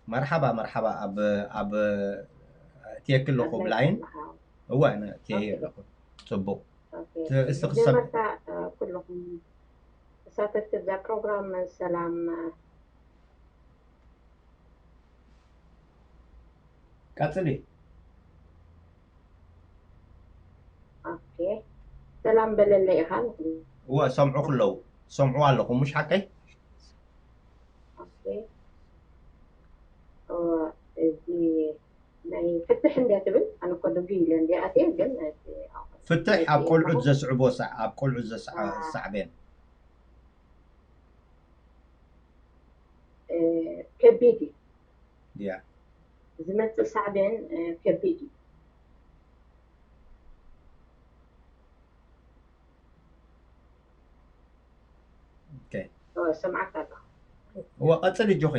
መርሓባ፣ መርሓባ። ኣብ፣ ኣብ እትየኪ ኣለኹ ብላይን። እወ፣ እነ እትየ ኣለኹ። ጽቡቕ። ኦኬ። እቲ እስኺ ሰብ መጀመርታ፣ እ፣ ኩልኹም ተሳተፍቲ እዛ ፕሮግራም ሰላም። ቀጽሊ። ኦኬ፣ ሰላም በለለ ኢኻ። እወ፣ ሰምዑ ክለው ሰምዑ ኣለኹም፣ ምሽ ሓቀይ? ኦኬ፣ እወ፣ እዚ ናይ ፍትሕ እንድያ ትብል፣ ኣነ እኮ ድጉ ኢለ እንድያ ኣትየ፣ ግን እቲ ፍትሕ ኣብ እቲ ቆልዑት ኣለኹ። ዘስዕቦ ሳዕ-፣ ኣብ ቆልዑት ዘስዓ-፣ አ- ሳዕቤን። እ፣ ከቢድ እዩ። ድያ። ዝመጽእ ሳዕቤን፣ እ፣ ከቢድ እዩ። ኦኬ። እወ፣ ሰምዓካ ኣለኹ። እወ፣ ቀጽሊ ኣጆኺ።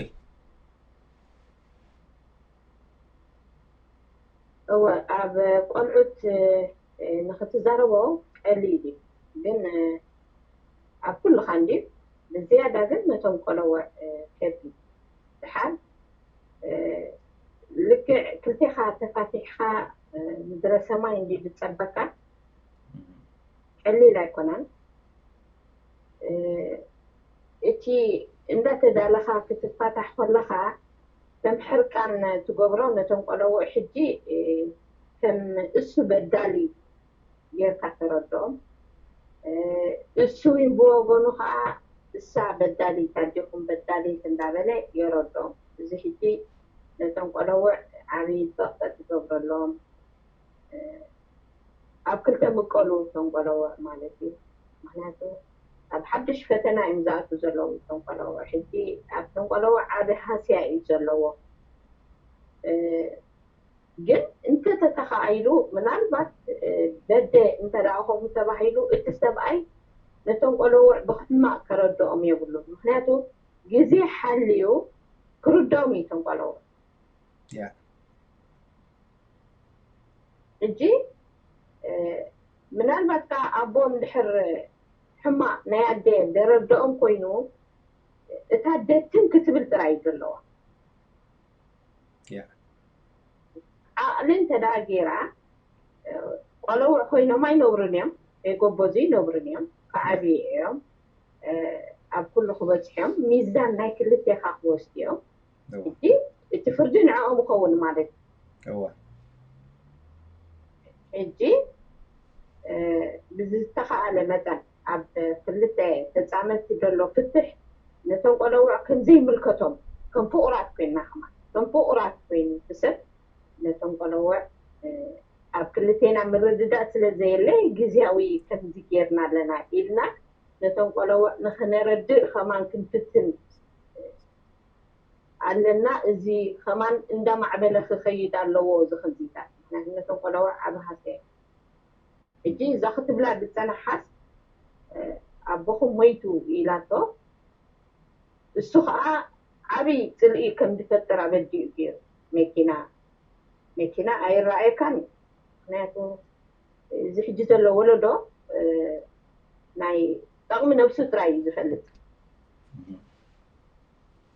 እወ፣ ኣብ ቆልዑት፣ እ፣ ንኽትዛረቦ ቀሊል እዩ። ግን፣ እ፣ ኣብ ኩሉ ካን ድዩ? ብዝያዳ ግን ነቶም ቆለውዕ፣ እ፣ ከቢድ። ደሓር፣ እ፣ ልክዕ ክልቴኻ ተፋቲሕኻ፣ እ፣ ምድረ ሰማይ እንድዩ ዝጸበካ። ቀሊል ኣይኮነን። እ፣ እቲ እንዳተዳለኻ ክትፋታሕ ከለኻ ከም ሕርቃን ትገብሮ ነቶም ቆለውዕ ሕጂ፣ እ፣ ከም እሱ በዳሊ ጌርካ ተረድኦም። እ፣ እሱ እውን ብወገኑ ኸዓ እሳ በዳሊት ኣዴኹም በዳሊት እንዳበለ የረድኦም። እዚ ሕጂ ነቶም ቆለውዕ ዓብዪ ጸቕጠት ይገብረሎም። እ፣ ኣብ ክልተ ምቀሉ እቶም ቆለውዕ ማለት እዩ። ምኽንያቱ ኣብ ሓድሽ ፈተና እዮም ዝኣቱ ዘለዉ እቶም ቆለውዕ። ሕጂ ኣብቶም ቆለውዕ ዓቢ ሃስያ እዩ ዘለዎ። እ፣ ግን እንተተተኻኢሉ ምናልባት፣ እ፣ በደ እንተ ደኣ ከምኡ ተባሂሉ እቲ ሰብኣይ ነቶም ቆለውዕ ብሕማቕ ከረድኦም የብሉን። ምኽንያቱ ግዜ ሓልዩ ክርድኦም እዩ እቶም ቆለውዕ። ያ። ሕጂ፣ እ፣ ምናልባት ከኣ ኣቦ እንድሕር ሕማቕ ናይ ኣደ ደረድኦም ኮይኑ፣ እታ ኣደ ትም ክትብል ጥራይ እዩ ዘለዋ። ያ። ዓቕሊ እንተ ደኣ ገይራ፣ እ፣ ቆለውዕ ኮይኖም ኣይነብሩን እዮም፣ ከይጎበዙ ይነብሩን እዮም፣ ክዓብዩ እዮም። እ፣ ኣብ ኩሉ ክበጽሑ እዮም፣ ሚዛን ናይ ክልቴኻ ክወስዱ እዮም። እወ። ሕጂ እቲ ፍርዲ ንዕኦም ይኸውን ማለት እዩ። እወ። ሕጂ፣ እ፣ ብዝተኻእለ መጠን ኣብ ክልተ ተጻመድቲ ዘሎ ፍትሕ ነቶም ቆለውዕ ከም ዘይምልከቶም፣ ከም ፍቑራት ኮይንና ከማን፣ ከም ፍቑራት ኮይኑ እቲ ሰብ ነቶም ቆለውዕ፣ እ፣ ኣብ ክልቴና ምርድዳእ ስለ ዘየለ ግዝያዊ ከምዚ ጌርና ኣለና ኢልና ነቶም ቆለውዕ ንኽነረድእ ከማን ክንፍትን ኣለና። እዚ ከማን እንዳማዕበለ ክኸይድ ኣለዎ እዚ ከምዚታት። ምኽንያቱ ነቶም ቆለውዕ ዓቢ ሃስያ እዩ። ሕጂ እዛ ክትብላ ዝጸናሓስ፣ እ፣ ኣቦኹም ሞይቱ ኢላቶ፣ እሱ ኸዓ ዓቢ ጽልኢ ከም ዝፈጥር ኣበዲኡ ገይሩ። መኪና፣ መኪና ኣይረኣየካን እዩ። ምኽንያቱ እዚ ሕጂ ዘሎ ወለዶ፣ እ፣ ናይ ጠቕሚ ነብሱ ጥራይ እዩ ዝፈልጥ።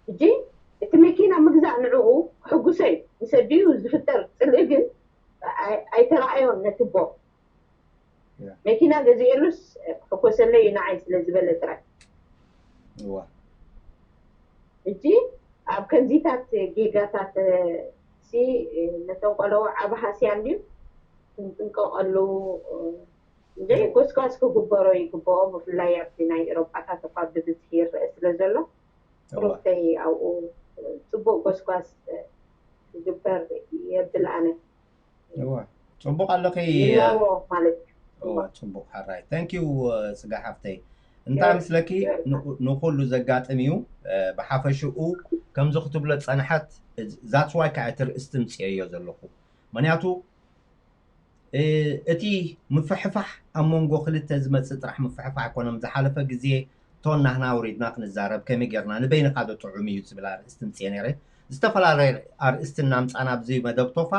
ሕጂ እቲ መኪና ምግዛእ ንዕኡ ክሕጉሶ እዩ። ምስ ኣዲኡ ዝፍጠር ጽልኢ ግን ኣይ-፣ ኣይተረኣዮን ነቲ ኣቦ። ያ። መኪና ገዚኤሉስ ክሕጎሰለይ እዩ ንዓይ ስለ ዝበለ ጥራይ። እወ። ሕጂ ኣብ ከምዚታት ጌጋታት፣ እ፣ ሲ፣ እ፣ ነቶም ቆለውዕ ዓቢ ሃስያ እንድዩ ክንጥንቀቐሉ፣ እ፣ እንደ ጎስጓስ ክግበሮ ይግብኦ። ብፍላይ ኣብቲ ናይ ኤሮጳታት እኳ ብብዝሒ ይረአ ስለ ዘሎ፣ እወ። ሩብተይ ኣብኡ፣ እ፣ ጽቡቕ ጎስጓስ፣ እ፣ ክግበር የብል ኣነ። እወ። ጽቡቕ ኣለኺ። ይላዎ ማለት እዩ። እወ፣ ጽቡቕ ሓራይ። Thank you፣ ጽጋ ሓፍተይ። እንታይ ምስለኪ፣ ንኹ-፣ ንኹሉ ዘጋጥም እዩ። እ፣ ብሓፈሽኡ ከምዚ ክትብሎ ጸንሐት፣ that's why ከዓ እቲ ርእስቲ ምጽኤዮ ዘለኹ። ምኽንያቱ፣ እ፣ እቲ ምፍሕፋሕ ኣብ መንጎ ክልተ ዝመጽእ ጥራሕ ምፍሕፋሕ ኣይኮነን። ዝሓለፈ ግዜ ቶን ናህና ኣውሪድና ክንዛረብ ከመይ ጌርና ንበይንኻ ዶ ጥዑም እዩ ዝብል ኣርእስቲ ምጽኤ ነይረ። ዝተፈላለየ ኣርእስቲ እናምጻና ኣብዚ መደብ ቶፋ፣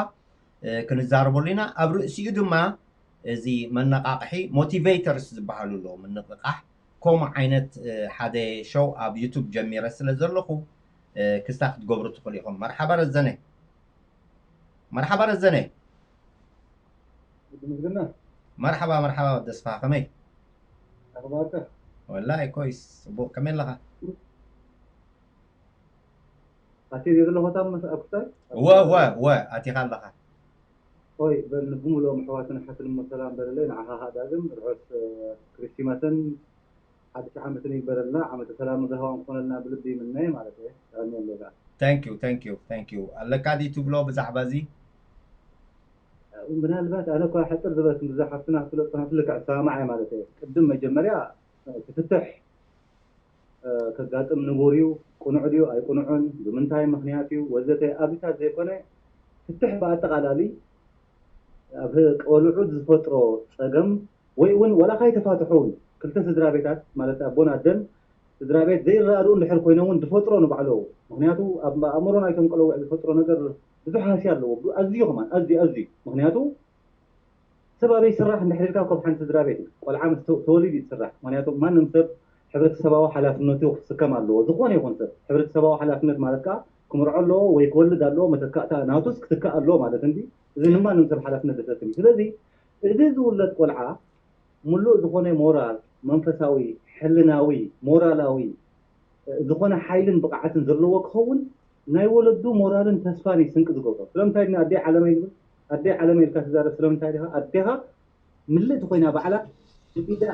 እ፣ ክንዛረበሉ ኢና። ኣብ ርእሲኡ ድማ እዚ መነቓቕሒ ሞቲቬተርስ ዝበሃሉ ኣለዉ። ምንቕቓሕ ከምኡ ዓይነት፣ እ፣ ሓደ ሾው ኣብ ዩቱብ ጀሚረ ስለ ዘለኹ፣ እ፣ ክስታ ክትገብሩ ትኽእሉ ኢኹም። መርሓባ ረዘነ። መርሓባ ረዘነ። ወዲ ምስግና መርሓባ፣ መርሓባ ወዲ ተስፋ፣ ከመይ? ኣኽባርካ? ወላሂ ኮይስ ጽቡቕ። ከመይ ኣለኻ? ኣትየ ዘለኹ እታ መስ-፣ ኣብ ክሳይ? እወ፣ እወ፣ እወ፣ ኣቲኻ ኣለኻ። ኦይ፣ በል ንብሙሉኦም ኣሕዋትን ኣሓትን እሞ ሰላም በለለይ። ንዓኻ ኸኣ ዳግም ርሑስ፣ እ፣ ክሪስቲማስን ሓድሽ ዓመትን ይግበረልና። ዓመተ ሰላምን ራህዋን ክኾነልና ብልቢ ይምነ ማለት እየ። የቐንየለይ ከኣ። Thank you, thank you, thank you። ኣለካ ድዩ ትብሎ ብዛዕባ እዚ? ምናልባት ኣነ እኳ ሕጽር ዝበለት እዛ ሓፍትና ክትብሎ ጽናት ልክዕ እሰማማዕ እየ ማለት እየ። ቅድም መጀመርያ፣ እ፣ እቲ ፍትሕ፣ እ፣ ከጋጥም ንቡር እዩ። ቅኑዕ ድዩ ኣይቅኑዕን፣ ብምንታይ ምኽንያት እዩ ወዘተ ኣብዚታት ዘይኮነ፣ ፍትሕ ብኣጠቓላሊ ኣብ ቆልዑ ዝፈጥሮ ጸገም ወይ እውን ዋላ ካይተፋትሑ እውን ክልተ ስድራ ቤታት ማለት ኣቦን ኣደን ስድራ ቤት ዘይረዳድኡ እንድሕር ኮይኖም እውን ዝፈጥሮ ንባዕሉ። ምኽንያቱ ኣብ ኣእምሮ ናይቶም ቆለውዕ ዝፈጥሮ ነገር ብዙሕ ሃስያ ኣለዎ። ኣዝዩ ከማን፣ ኣዝዩ፣ ኣዝዩ። ምኽንያቱ ሰብ ኣበይ ይስራሕ እንድሕር ኢልካ እኮ ኣብ ሓንቲ ስድራ ቤት እዩ። ቆልዓ ምስ ተ-፣ ተወሊዱ እዩ ዝስራሕ። ምኽንያቱ ማንም ሰብ ሕብረተሰባዊ ሓላፍነቱ ክስከም ኣለዎ። ዝኾነ ይኹን ሰብ ሕብረተሰባዊ ሓላፍነት ማለት ከኣ ክምርዖ ኣለዎ ወይ ክወልድ ኣለዎ፣ መተካእታ ናቱስ ክትካእ ኣለዎ ማለት እንዲ። እዚ ንማንም ሰብ ሓላፍነት ዘሰክም እዩ። ስለዚ እዚ ዝውለድ ቆልዓ ምሉእ ዝኾነ ሞራል፣ መንፈሳዊ፣ ሕልናዊ፣ ሞራላዊ፣ እ፣ ዝኾነ ሓይልን ብቕዓትን ዘለዎ ክኸውን ናይ ወለዱ ሞራልን ተስፋን እዩ ስንቂ ዝገብሮ። ስለምንታይ ድና ኣደይ ዓለመይ ንብል? ኣደይ ዓለመይ ኢልካ ትዛረብ ስለምንታይ ዲኻ? ኣዴኻ ምልእቲ ኮይና ባዕላ ብኢዳ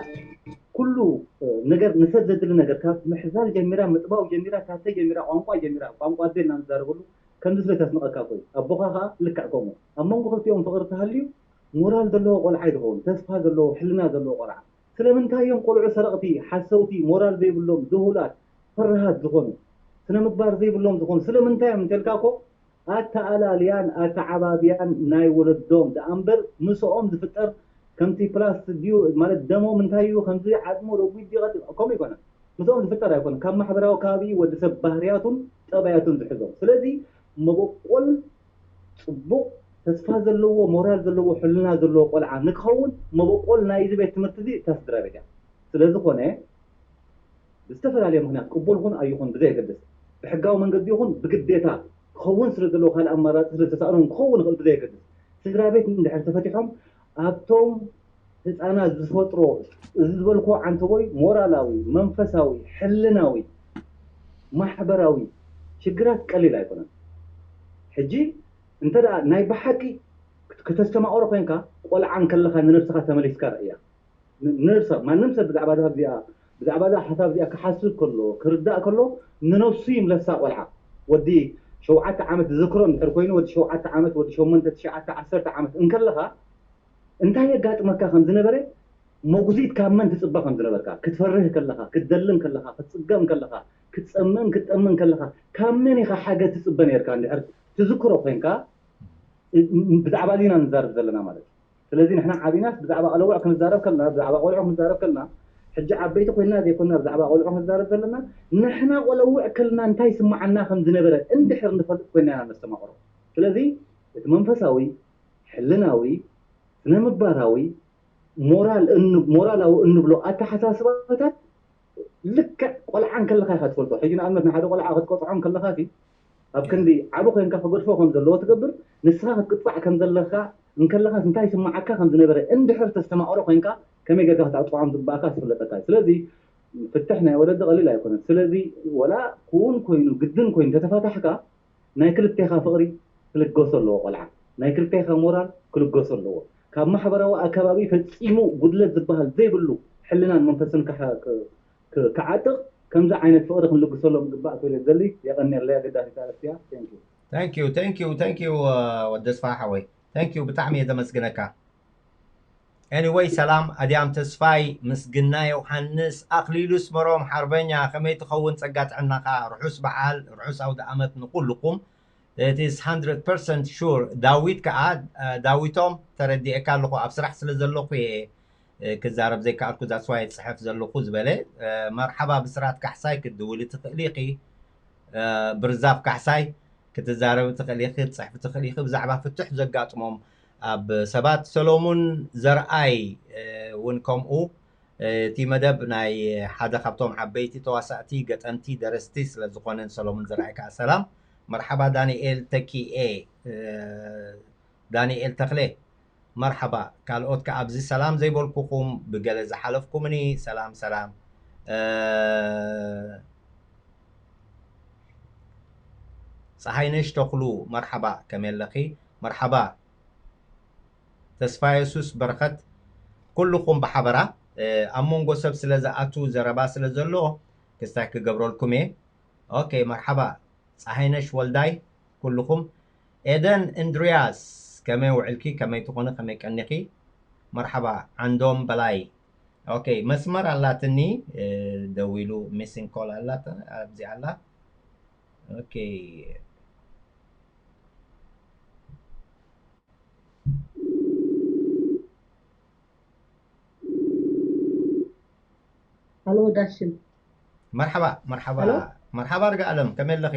ኩሉ፣ እ፣ ነገር ንሰብ ዘድሊ ነገር ካብ ምሕዛል ጀሚራ፣ ምጥባው ጀሚራ፣ ታተ ጀሚራ፣ ቋንቋ ጀሚራ፣ ቋንቋ ኣደይ እና ንዛረበሉ ከምዚ ስለ ተስንቐካ እኮ እዩ። ኣቦኻ ኸኣ ልክዕ ከምኡ። ኣብ መንጎ ክልቲኦም ፍቕሪ ተሃልዩ ሞራል ዘለዎ ቆልዓ ይኸውን፣ ተስፋ ዘለዎ፣ ሕልና ዘለዎ ቆልዓ። ስለምንታይ እዮም ቆልዑ ሰረቕቲ፣ ሓሰውቲ፣ ሞራል ዘይብሎም፣ ድሁላት፣ ፈራሃት ዝኾኑ? ስነ ምግባር ዘይብሎም ዝኾኑ ስለምንታይ እዮም እንተልካ እኮ ኣተኣላልያን ኣተዓባብያን ናይ ወለዶም ደኣ እምበር ምስኦም ዝፍጠር ከምቲ ፕላስ ድዩ ማለት ደሞም እንታይ እዩ ከምዚ ዓጽሙ ረጒድ ድዩ ቀጥ-፣ ከምኡ ይኮነ። ምስኦም ዝፍጠር ኣይኮነን። ካብ ማሕበራዊ ከባቢ ወዲ ሰብ ባህርያቱን ጠባያቱን ዝሕዞም። ስለዚ መበቆል ጽቡቕ ተስፋ ዘለዎ ሞራል ዘለዎ ሕልና ዘለዎ ቆልዓ ንክኸውን መበቆል ናይ እዚ ቤት ትምህርቲ እዚ እታ ስድራ ቤት እያ። ስለ ዝኾነ ብዝተፈላለየ ምኽንያት ቅቡል ኹን ኣይኹን ብዘየገድስ ብሕጋዊ መንገዲ ይኹን ብግዴታ ክኸውን ስለ ዘለዎ ካልእ ኣማራፂ ስለ ዝተሳእኖም ክኸውን ይኽእል ብዘየገድስ ስድራ ቤት እንድሕር ተፈቲሖም ኣብቶም ህፃናት ዝፈጥሮ እዚ ዝበልኩዎ ዓንተቦይ ሞራላዊ፣ መንፈሳዊ፣ ሕልናዊ፣ ማሕበራዊ ሽግራት ቀሊል ኣይኮነን። ሕጂ እንተ ደኣ ናይ ብሓቂ ክት-፣ ከተስተማቕሮ ኮይንካ ቆልዓ እንከለኻ ንነብስኻ ተመሊስካ ርእያ። ን-፣ ንነብስኻ፣ ማንም ሰብ ብዛዕባ እዛ እዚኣ፣ ብዛዕባ እዛ ሓሳብ እዚኣ ክሓስብ ከሎ፣ ክርዳእ ከሎ ንነብሱ ይምለሳ ቆልዓ። ወዲ ሸውዓተ ዓመት ዝዝክሮ እንድሕር ኮይኑ፣ ወዲ ሸውዓተ ዓመት፣ ወዲ ሸሞንተ፣ ትሽዓተ፣ ዓሰርተ ዓመት እንከለኻ እንታይ የጋጥመካ ከም ዝነበረ፣ መጉዚት ካብ መን ትጽበ ከም ዝነበርካ፣ ክትፈርህ ከለኻ፣ ክትደልን ከለኻ፣ ክትጽገም ከለኻ፣ ክትጸምእን ክትጠምን ከለኻ፣ ካብ መን ኢኻ ሓገዝ ትጽበ ነርካ እንድሕር ትዝክሮ ኮይንካ፣ እ-፣ እ-፣ ብዛዕባ እዚ ኢና ንዛረብ ዘለና ማለት እዩ። ስለዚ ንሕና ዓቢናስ ብዛዕባ ቆለውዕ ክንዛረብ ከለና፣ ብዛዕባ ቆልዑ ክንዛረብ ከለና፣ ሕጂ ዓበይቲ ኮይንና ዘይኮንና ብዛዕባ ቆልዑ ክንዛረብ ዘለና፣ ንሕና ቆለውዕ ከለና እንታይ ይስምዓና ከም ዝነበረ እንድሕር ንፈልጥ ኮይንና ኢና ነስተማቕሮ። ስለዚ እቲ መንፈሳዊ፣ ሕልናዊ፣ ስነ ምግባራዊ፣ ሞራል እን-፣ ሞራላዊ እንብሎ ኣተሓሳስባታት ልክዕ ቆልዓ እንከለኻ ኢኻ ትፈልጦ። ሕጂ ንኣብነት ንሓደ ቆልዓ ክትቀጽዖ እንከለኻ ሲ ኣብ ክንዲ ዓቢ ኮይንካ ክገድፎ ከም ዘለዎ ትገብር፣ ንስኻ ክትቅጻዕ ከም ዘለኻ እንከለኻስ እንታይ ይስምዓካ ከም ዝነበረ እንድሕር ተስተማቕሮ ኮይንካ ከመይ ጌርካ ክትዕጥዖም ዝግባእካ ዝፍለጠካ እዩ። ስለዚ ፍትሕ ናይ ወለዲ ቀሊል ኣይኮነን። ስለዚ ወላ ክውን ኮይኑ ግድን ኮይኑ ተተፋታሕካ ናይ ክልቴኻ ፍቕሪ ክልገሶ ኣለዎ ቆልዓ። ናይ ክልቴኻ ሞራል ክልገሶ ኣለዎ። ካብ ማሕበራዊ ኣከባቢ ፈጺሙ ጉድለት ዝበሃል ዘይብሉ ሕልናን መንፈስን ክሓ-፣ ክ-፣ ክ-፣ ክዓጥቕ ከምዚ ዓይነት ፍቕሪ ክንልግሰሎም ግባእ ክብል እየ ዝደሊ። የቐንየለይ ኣገዳሲት ኣርእስቲ እያ። Thank you። Thank you, thank you, thank you፣ እ፣ ወዲ ኣስፋ ሓወይ። Thank you፣ ብጣዕሚ እየ ዘመስግነካ። Anyway፣ ሰላም ኣድያም ተስፋይ፣ ምስግና ዮሃንስ፣ ኣኽሊሉ ኣስመሮም፣ ሓርበኛ፣ ከመይ ትኸውን ጸጋ ጥዕናኻ? ርሑስ በዓል፣ ርሑስ ኣውደ ኣመት ንኹልኹም። It is hundred percent sure። ዳዊት ከኣ፣ እ፣ ዳዊቶም፣ ተረዲኤካ ኣለኹ፣ ኣብ ስራሕ ስለ ዘለኹ እየ፣ እ፣ ክዛረብ ዘይከኣልኩ፣ that's why ጽሕፍ ዘለኹ ዝበለ። እ፣ መርሓባ ብስራት ካሕሳይ፣ ክትድውሊ ትኽእሊ ኢኺ። እ፣ ብርዛፍ ካሕሳይ፣ ክትዛረቢ ትኽእሊ ኢኺ፣ ክትጽሕፊ ትኽእሊ ኢኺ፣ ብዛዕባ ፍትሕ ዘጋጥሞም ኣብ ሰባት። ሰሎሙን ዘርኣይ፣ እ፣ እውን ከምኡ። እ፣ እቲ መደብ ናይ ሓደ ካብቶም ዓበይቲ ተዋሳእቲ፣ ገጠምቲ፣ ደረስቲ ስለ ዝኾነ ንሰሎሙን ዘርኣይ ከኣ ሰላም። መርሓባ ዳንኤል ተኪኤ፣ እ፣ ዳንኤል ተኽለ፣ መርሓባ። ካልኦት ከኣ ኣብዚ ሰላም ዘይበልኩኹም፣ ብገለ ዝሓለፍኩምኒ፣ ሰላም፣ ሰላም። እ፣ ፀሃይነሽ ተኽሉ መርሓባ፣ ከመይ ኣለኺ? መርሓባ። ተስፋ የሱስ በረኸት፣ ኩልኹም ብሓበራ፣ እ፣ ኣብ መንጎ ሰብ ስለ ዝኣቱ ዘረባ ስለ ዘሎ ክስታይ ክገብረልኩም እየ። ኦኬ፣ መርሓባ። ፀሃይነሽ ወልዳይ፣ ኩልኹም። ኤደን እንድርያስ፣ ከመይ ውዕልኪ? ከመይ ትኾኒ? ከመይ ቀኒኺ? መርሓባ። ዓንዶም በላይ። ኦኬ፣ መስመር ኣላትኒ፣ እ፣ ደዊሉ፣ ሚሲንግ ኮል ኣላት፣ ኣብዚ ኣላ። ኦኬ። ሄሎ ዳሽን። መርሓባ፣ መርሓባ፣ ሄሎ። መርሓባ ርጋ ኣለም፣ ከመይ ኣለኺ?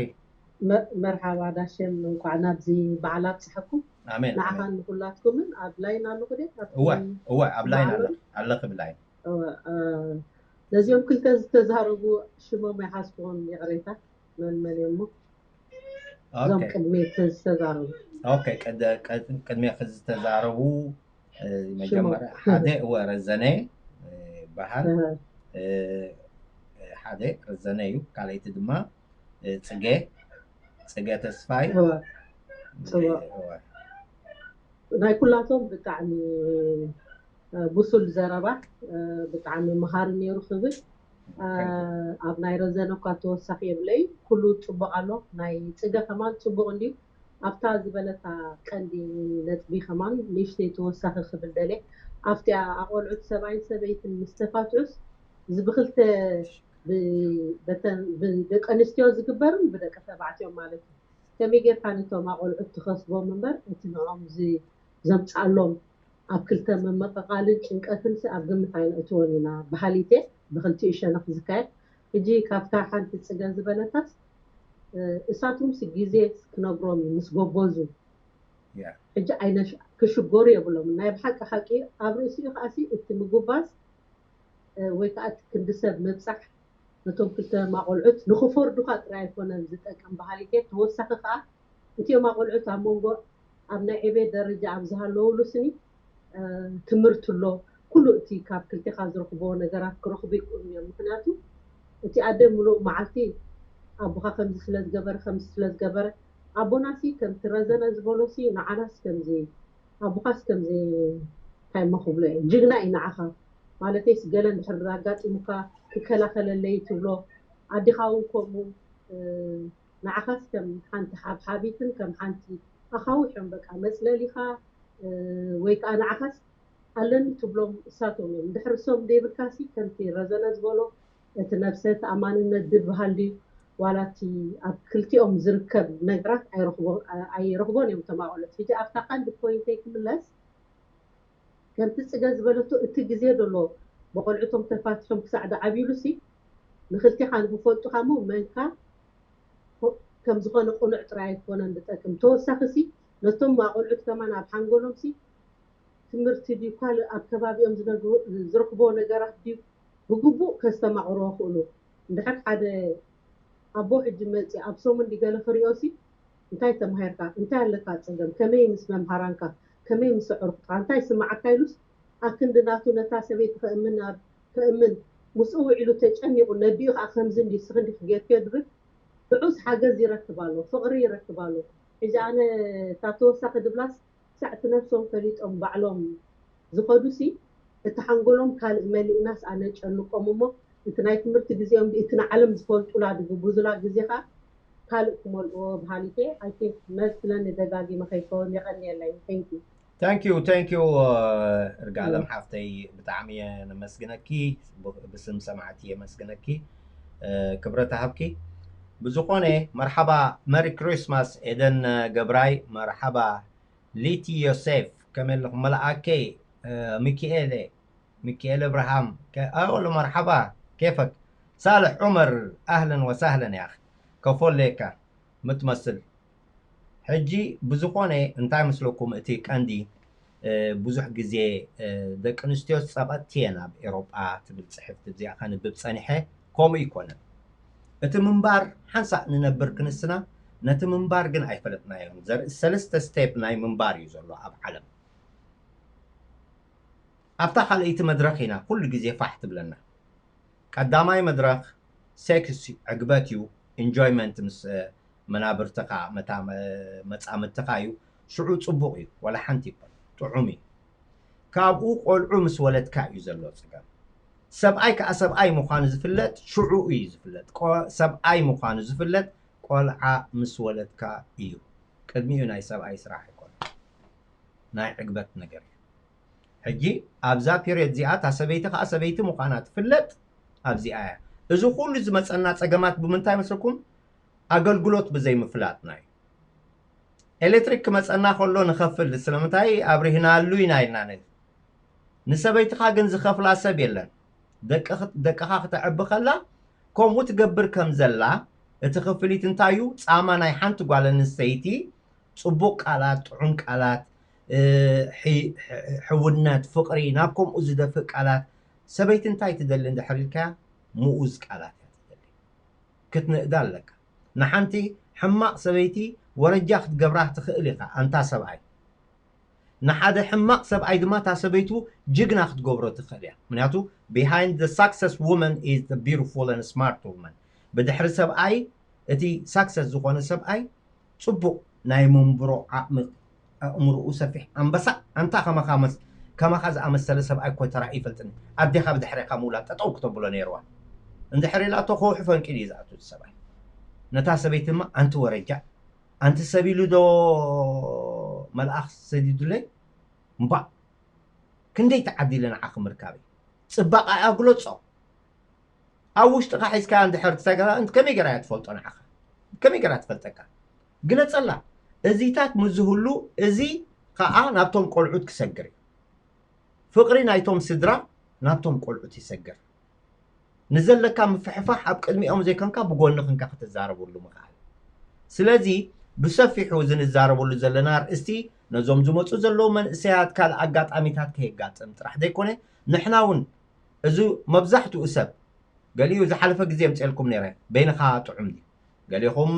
መ-፣ መርሓባ ዳሽን፣ እንኳዕ ናብዚ በዓል ኣብፅሐኩም። ኣሜን፣ ኣሜን። ንዓኻን ንኩላትኩምን። ኣብ ላይን ኣለኹ ድየ? ኣብቲ እወ፣ እወ፣ ኣብ ላይን በዓል ኣለኺ፣ ኣለኺ ብላይን። እወ፣ እ፣ ነዚኦም ክልተ ዝተዛረቡ ሽሞም ኣይሓዝኩዎም፣ ይቕሬታ። መን መን እዮም እሞ? እዞም ኦኬ፣ ቅድሚ ዝተዛረቡ። ኦኬ፣ ቅድ-፣ ቅድ-፣ ቅድሚ ዝተዛረቡ፣ እ፣ መጀመርያ ሽሞም። ሓደ እወ ረዘነ፣ እ፣ በሃል፣ እህ፣ እ፣ ሓደ ረዘነ እዩ፣ ካልኣይቲ ድማ፣ እ፣ ፅገ፣ ፅገ ተስፋይ። እወ፣ ፅቡቅ። እወ። ናይ ኩላቶም ብጣዕሚ፣ እ፣ ብሱል ዘረባ፣ እ፣ ብጣዕሚ መሃሪ ነይሩ ክብል። እ፣ ኣብ ናይ ረዘነ እኳ ተወሳኺ የብለይ፣ ኩሉ ፅቡቅ ኣሎ። ናይ ፅገ ከማን ፅቡቅ እንድዩ። ኣብታ ዝበለታ ቀንዲ ነጥቢ ከማን ንእሽተይ ተወሳኺ ክብል ደልየ። ኣብቲኣ ኣቆልዑት ሰብኣይን ሰበይትን ምስ ተፋትሑስ፣ እዚ ብክልተ፣ ብ-፣ በተን፣ ብደቂ ኣንስትዮ ዝግበርን ብደቂ ተባዕትዮ ማለት እዩ። ከመይ ጌርካ ነቶም ኣቆልዑት ትኸስቦም እምበር፣ እቲ ንዕኦም ዝ-፣ ዘምፅኣሎም ኣብ ክልተ ምምቕቓልን ጭንቀትን ሲ ኣብ ግምት ኣይነእትዎን ኢና፣ በሃሊት እየ። ብክልቲኡ ሸነኽ ዝካየድ። ሕጂ ካብታ ሓንቲ ፅገ ዝበለታስ፣ እ፣ እሳቶም ሲ ግዜ ክነግሮም እዩ ምስ ጎበዙ። ያ። ሕጂ ኣይነሽ-፣ ክሽገሩ የብሎም። ናይ ብሓቂ ሓቂ ኣብ ርእሲኡ ከኣ ሲ እቲ ምጉባዝ፣ እ፣ ወይ ከኣ እቲ ክንዲ ሰብ ምብጻሕ ነቶም ክልተ ማቆልዑት ንኽፈርዱኻ ጥራይ ኣይኮነን ዝጠቅም በሃሊት እየ። ተወሳኺ ከኣ እቲኦም ኣቆልዑት ኣብ መንጎ ኣብ ናይ ዕቤት ደረጃ ኣብ ዝሃለውሉ ስኒ፣ እ፣ ትምህርቲ ኣሎ። ኩሉ እቲ ካብ ክልቴኻ ዝረኽብዎ ነገራት ክረኽቡ ይክእሉ እዮም። ምኽንያቱ እቲ ኣደ ምሉእ መዓልቲ ኣቦኻ ከምዚ ስለ ዝገበረ፣ ከምዚ ስለ ዝገበረ፣ ኣቦናሲ ከምቲ ረዘነ ዝበሎሲ ንዓናስ ከምዚ፣ ኣቦኻስ ከምዚ እንታይ እሞ ክብሎ እየ፣ ጅግና እዩ ንዓኻ። ማለተይስ ገለ እንድሕር ኣጋጢሙካ ክከላኸለለይ ትብሎ፣ ኣዴኻ እውን ከምኡ፣ እ፣ ንዓኻስ ከም ሓንቲ ሓብሓቢትን ከም ሓንቲ ኣኻውሕ እዮም በቃ መፅለሊኻ፣ እ፣ ወይ ከዓ ንዓኻስ ኣለኒ ትብሎም እሳቶም እዮም። እንድሕር እሶም ዘይብልካሲ ከምቲ ረዘነ ዝበሎ እቲ ነብሰ ተኣማንነት ድበሃል ድዩ ዋላ እቲ ኣብ ክልቲኦም ዝርከብ ነገራት ኣይረኽቦ-፣ ኣይረኽቦን እዮም እቶም ኣቆልዑት። ሕጂ ኣብታ ቀንዲ ፖይንተይ ክምለስ፣ ከምቲ ፅገ ዝበለቶ እቲ ግዜ ደሎ ብቆልዑቶም ተፋትሖም ክሳዕ ዝዓብዩሉ ሲ ንክልቴኻ ንክፈልጡኻ እሞ መንካ ከም ዝኾነ ቅኑዕ ጥራይ ኣይኮነን ዝጠቅም። ተወሳኺ ሲ ነቶም ኣቆልዑት ከማን ኣብ ሓንጎሎም ሲ ትምህርቲ ድዩ ካልእ ኣብ ከባቢኦም ዝነግሩ-፣ ዝረኽብዎ ነገራት ድዩ ብግቡእ ከስተማቕርዎ ክእሉ። እንድሕር ሓደ ኣቦ ሕጂ መፂ ኣብ ሰሙን ድዩ ገለ ክሪኦ ሲ እንታይ ተማሂርካ? እንታይ ኣለካ ፀገም? ከመይ ምስ መምሃራንካ? ከመይ ምስ ኣዕሩኽትኻ? እንታይ ይስምዓካ? ኢሉስ ኣክንዲ ናቱ ነታ ሰበይቲ ከእምን ኣብ-፣ ከእምን ምስኡ ውዒሉ ተጨኒቑ ነዲኡ ከዓ ከምዚ እንዲ ስኽንዲ ክጌርክዮ ድብል ብዑስ ሓገዝ ይረክብ ኣሎ፣ ፍቕሪ ይረክብ ኣሎ። ሕጂ ኣነ እታ ተወሳኺ ድብላስ ክሳዕ እቲ ነብሶም ፈሊጦም ባዕሎም ዝኸዱ ሲ እቲ ሓንጎሎም ካልእ መሊእናስ ኣነ ጨንቆም እሞ እቲ ናይ ትምህርቲ ግዜኦም ድዩ እቲ ንዓለም ዝፈልጡላ ድግብዙላ ግዜ ከዓ ካልእ ክመልእዎ በሃሊት እየ። I think መስለኒ ደጋጊመ ከይከውን የቐንየለይ። Thank you። Thank you፣ thank you፣ እርጋለም ሓፍተይ፣ ብጣዕሚ እየ ነመስግነኪ። ብ-፣ ብስም ሰማዕቲ የመስግነኪ፣ እ፣ ክብረት ሃብኪ። ብዝኾነ መርሓባ፣ መሪ ክሪስማስ ኤደን ገብራይ፣ መርሓባ ሊቲ ዮሴፍ፣ ከመይ ኣለኹም? መልኣከይ፣ እ፣ ሚኪኤለ፣ ሚኪኤል እብርሃም፣ ከ-፣ ኣወሎ መርሓባ፣ ኬፈክ? ሳልሕ ዑመር፣ ኣህለን ወሳህለን ያኽ። ከፎሌካ ምትመስል። ሕጂ ብዝኾነ እንታይ መስለኩም እቲ ቀንዲ፣ እ፣ ብዙሕ ግዜ፣ እ፣ ደቂ ኣንስትዮ ጸቐጥቲ እየን ኣብ ኤሮጳ ትብል ጽሕፍቲ እዚኣ ከንብብ ጸኒሐ፣ ከምኡ ይኮነን። እቲ ምንባር ሓንሳእ ንነብር ክንስና፣ ነቲ ምንባር ግን ኣይፈለጥናዮን። ዘርኢ ሰለስተ ስቴፕ ናይ ምንባር እዩ ዘሎ ኣብ ዓለም። ኣብታ ካልኣይቲ መድረኽ ኢና ኩሉ ግዜ ፋሕ ትብለና። ቀዳማይ መድረኽ ሴክስ ዕግበት እዩ፣ ኢንጆይመንት ምስ መናብርትኻ መጻምድትኻ እዩ። ሽዑ ጽቡቕ እዩ፣ ዋላ ሓንቲ ይኮን ጥዑም እዩ። ካብኡ ቆልዑ ምስ ወለድካ እዩ ዘሎ ጸገም። ሰብኣይ ከኣ ሰብኣይ ምዃኑ ዝፍለጥ ሽዑ እዩ ዝፍለጥ። ሰብኣይ ምዃኑ ዝፍለጥ ቆልዓ ምስ ወለድካ እዩ። ቅድሚኡ ናይ ሰብኣይ ስራሕ ኣይኮነን፣ ናይ ዕግበት ነገር እዩ። ሕጂ ኣብዛ ፔርየድ እዚኣ እታ ሰበይቲ ከኣ ሰበይቲ ምዃና ትፍለጥ ኣብዚኣ እያ። እዚ ኩሉ ዝመጸና ጸገማት ብምንታይ መስለኩም? ኣገልግሎት ብዘይምፍላጥና እዩ። ኤሌክትሪክ ክመጸና ከሎ ንኸፍል፣ ስለምንታይ ኣብሪህናሉ ኢና ኢልና ንብል። ንሰበይትኻ ግን ዝኸፍላ ሰብ የለን። ደቅኻ ክተዕቢ ከላ ከምኡ ትገብር ከም ዘላ፣ እቲ ክፍሊት እንታይ እዩ? ጻማ ናይ ሓንቲ ጓል ኣንስተይቲ ጽቡቕ ቃላት፣ ጥዑም ቃላት፣ ሕውነት፣ ፍቕሪ ናብ ከምኡ ዝደፍእ ቃላት። ሰበይቲ እንታይ ትደሊ እንድሕር ኢልካያ፣ ምኡዝ ቃላት እያ ትደሊ። ክትንእዳ ኣለካ። ንሓንቲ ሕማቕ ሰበይቲ ወረጃ ክትገብራ ትኽእል ኢኻ ኣንታ ሰብኣይ። ንሓደ ሕማቕ ሰብኣይ ድማ እታ ሰበይቱ ጅግና ክትገብሮ ትኽእል እያ። ምክንያቱ behind the success woman is the beautiful and smart woman። ብድሕሪ ሰብኣይ፣ እቲ ሳክሰስ ዝኾነ ሰብኣይ ጽቡቕ ናይ መንብሮ ዓቕሚ፣ ኣእምሮኡ ሰፊሕ ኣንበሳ። ኣንታ ከማኻ መስ-፣ ከማኻ ዝኣመሰለ ሰብኣይ እኮ ተራእዩ ይፈልጥኒ። ኣዴኻ ብድሕሬኻ ምውላድ ጠጠው ክተብሎ ነይርዋ። እንድሕር ኢላቶ ከውሒ ፈንቂሉ እዩ ዝኣቱ እቲ ሰብኣይ። ነታ ሰበይቲ ድማ ኣንቲ ወረጃ፣ ኣንቲ ሰብ ኢሉ ዶ መልኣኽ ሰዲዱለይ? እምባእ፣ ክንደይ ተዓዲለ ንዓኺ ምርካበይ። ጽባቐኣ ግለጾ። ኣብ ውሽጥኻ ሒዝካያ እንድሕር ትሰገራ፣ እንት-፣ ከመይ ገይራ እያ ትፈልጦ ንዓኻ? ከመይ ገይራ ትፈልጠካ? ግለጸላ። እዚታት ምስ ዝህሉ፣ እዚ ኸኣ ናብቶም ቆልዑት ክሰግር እዩ። ፍቕሪ ናይቶም ስድራ ናብቶም ቆልዑት ይሰግር። ንዘለካ ምፍሕፋሕ ኣብ ቅድሚኦም ዘይኮንካ ብጎኒ ኮንካ ክትዛረበሉ ምኽኣል። ስለዚ ብሰፊሑ እዚ ንዛረበሉ ዘለና ኣርእስቲ ነዞም ዝመጹ ዘለዉ መንእሰያት ካልእ ኣጋጣሚታት ከየጋጥም ጥራሕ ዘይኮነ ንሕና እውን እዚ መብዛሕትኡ ሰብ ገሊኡ ዝሓለፈ ግዜ የምጽኤልኩም ነይረ በይንኻ ጥዑም ድዩ? ገሊኹም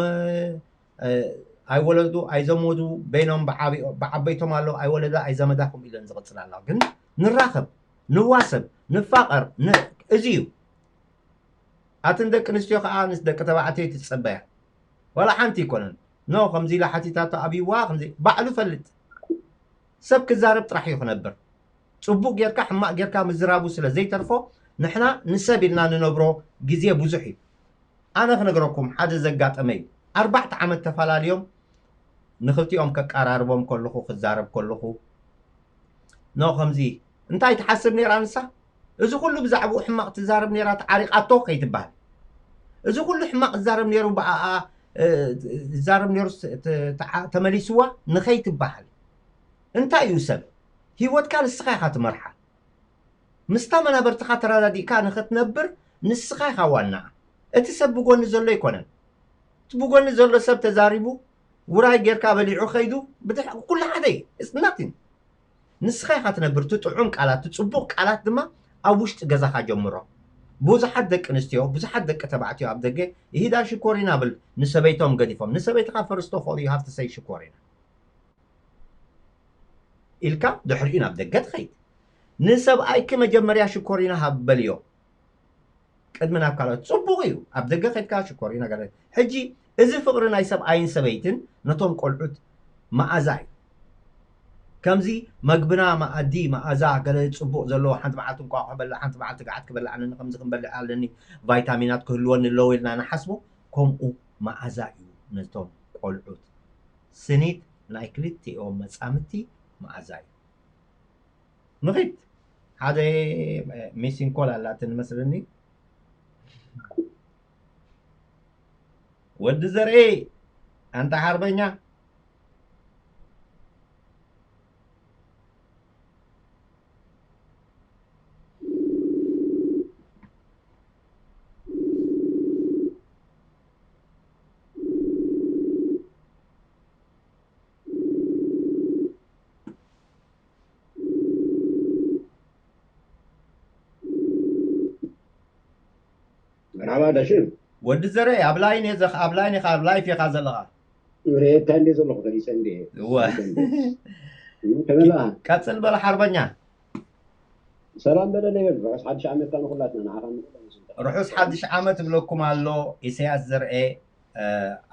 ኣይወለዱ ኣይዘመዱ በይኖም ብዓቢ-፣ ብዓበይቶም ኣለዉ ኣይወለዳ ኣይዘመዳኹም ኢለን ዝቕጽላ ኣለዋ። ግን ንራኸብ፣ ንዋሰብ፣ ንፋቐር፣ ን-፣ እዚ እዩ። ኣትን ደቂ ኣንስትዮ ከኣ ምስ ደቂ ተባዕትዮ ትጸበያ። ዋላ ሓንቲ ኣይኮነን። ኖ፣ ከምዚ ኢላ ሓቲታቶ ኣብይዋ፣ ከምዚ ባዕሉ ፈልጥ። ሰብ ክዛረብ ጥራሕ እዩ ክነብር። ጽቡቕ ጌርካ ሕማቕ ጌርካ ምዝራቡ ስለ ዘይተርፎ፣ ንሕና ንሰብ ኢልና ንነብሮ ግዜ ብዙሕ እዩ። ኣነ ክነግረኩም ሓደ ዘጋጠመ እዩ። ኣርባዕተ ዓመት ተፈላለዮም፣ ንኽልቲኦም ከቀራርቦም ከለኹ፣ ክዛረብ ከለኹ፣ ኖ ከምዚ፣ እንታይ ትሓስብ ነይራ ንሳ? እዚ ኩሉ ብዛዕባኡ ሕማቕ ትዛረብ ነይራ፣ ተዓሪቓቶ ከይትበሃል። እዚ ኩሉ ሕማቕ ዝዛረብ ነይሩ፣ ብኣኣ፣ እ፣ ዝዛረብ ነይሩ፣ ስ-፣ ተ-፣ ተዓ-፣ ተመሊስዋ ንኸይትበሃል። እንታይ እዩ ሰብ? ህይወትካ ንስኻ ኢኻ ትመርሓ። ምስታ መናበርትኻ ተረዳዲእካ ንኽትነብር ንስኻ ኢኻ ዋናኣ። እቲ ሰብ ብጎኒ ዘሎ ኣይኮነን። እቲ ብጎኒ ዘሎ ሰብ ተዛሪቡ፣ ውራይ ጌርካ በሊዑ ኸይዱ፣ ብድሕ-፣ ኩሉ ሓደ እዩ። It's nothing። ንስኻ ኢኻ ትነብር። እቲ ጥዑም ቃላት፣ እቲ ጽቡቕ ቃላት ድማ ኣብ ውሽጢ ገዛኻ ጀምሮ። ብዙሓት ደቂ ኣንስትዮ፣ ብዙሓት ደቂ ተባዕትዮ ኣብ ደገ፣ "ይሂዳ ሽኮሪና" ብል፣ ንሰበይቶም ገዲፎም። ንሰበይትኻ first of all you have to say ሽኮሪና ኢልካ ድሕሪኡ ናብ ደገ ትኸይድ። ንሰብኣይኪ መጀመርያ ሽኮሪና ሃብ በልዮ። ቅድሚ ናብ ካልኦት ጽቡቕ እዩ። ኣብ ደገ ከድካ ሽኮሪና ገለ። ሕጂ እዚ ፍቕሪ ናይ ሰብኣይን ሰበይትን ነቶም ቆልዑት መኣዛ እዩ። ከምዚ መግብና መኣዲ መኣዛ ገለ ጽቡቕ ዘለዎ ሓንቲ መዓልቲ እንቋቑሖ በልዕ፣ ሓንቲ መዓልቲ ገዓት ክበልዕ ኣለኒ፣ ከምዚ ክንበልዕ ኣለኒ፣ ቫይታሚናት ክህልወኒ ኣለዎ ኢልና ንሓስቦ፣ ከምኡ መኣዛ እዩ ነቶም ቆልዑት። ስኒት ናይ ክልቲኦም መጻምድቲ መኣዛ እዩ። ንኺድ። ሓደ ሚሲንግ ኮል ኣላትኒ መስለኒ። ወዲ ዘርኤ፣ ኣንታ ሓርበኛ። መርሓባ ዳሽን። ወዲ ዘረ፣ ኣብ ላይን እየ ዘኽ-፣ ኣብ ላይን ኢኻ፣ ኣብ ላይፍ ኢኻ ዘለኻ። ርኤካ እንዴ ዘለኹ ፈሊሰ እንዴ። እወ። ፈሊሰ እንዴ። እም፣ ከመይ ኣለኻ? ቀጽል በል ሓርበኛ። ሰላም በለለይ በል። ርሑስ ሓድሽ ዓመትካ ንኹላትና፣ ንዓኻ ንኹሎም ህዝብኻ። ርሑስ ሓድሽ ዓመት እብለኩም ኣሎ። ኢሳያስ ዘርኤ፣ እ፣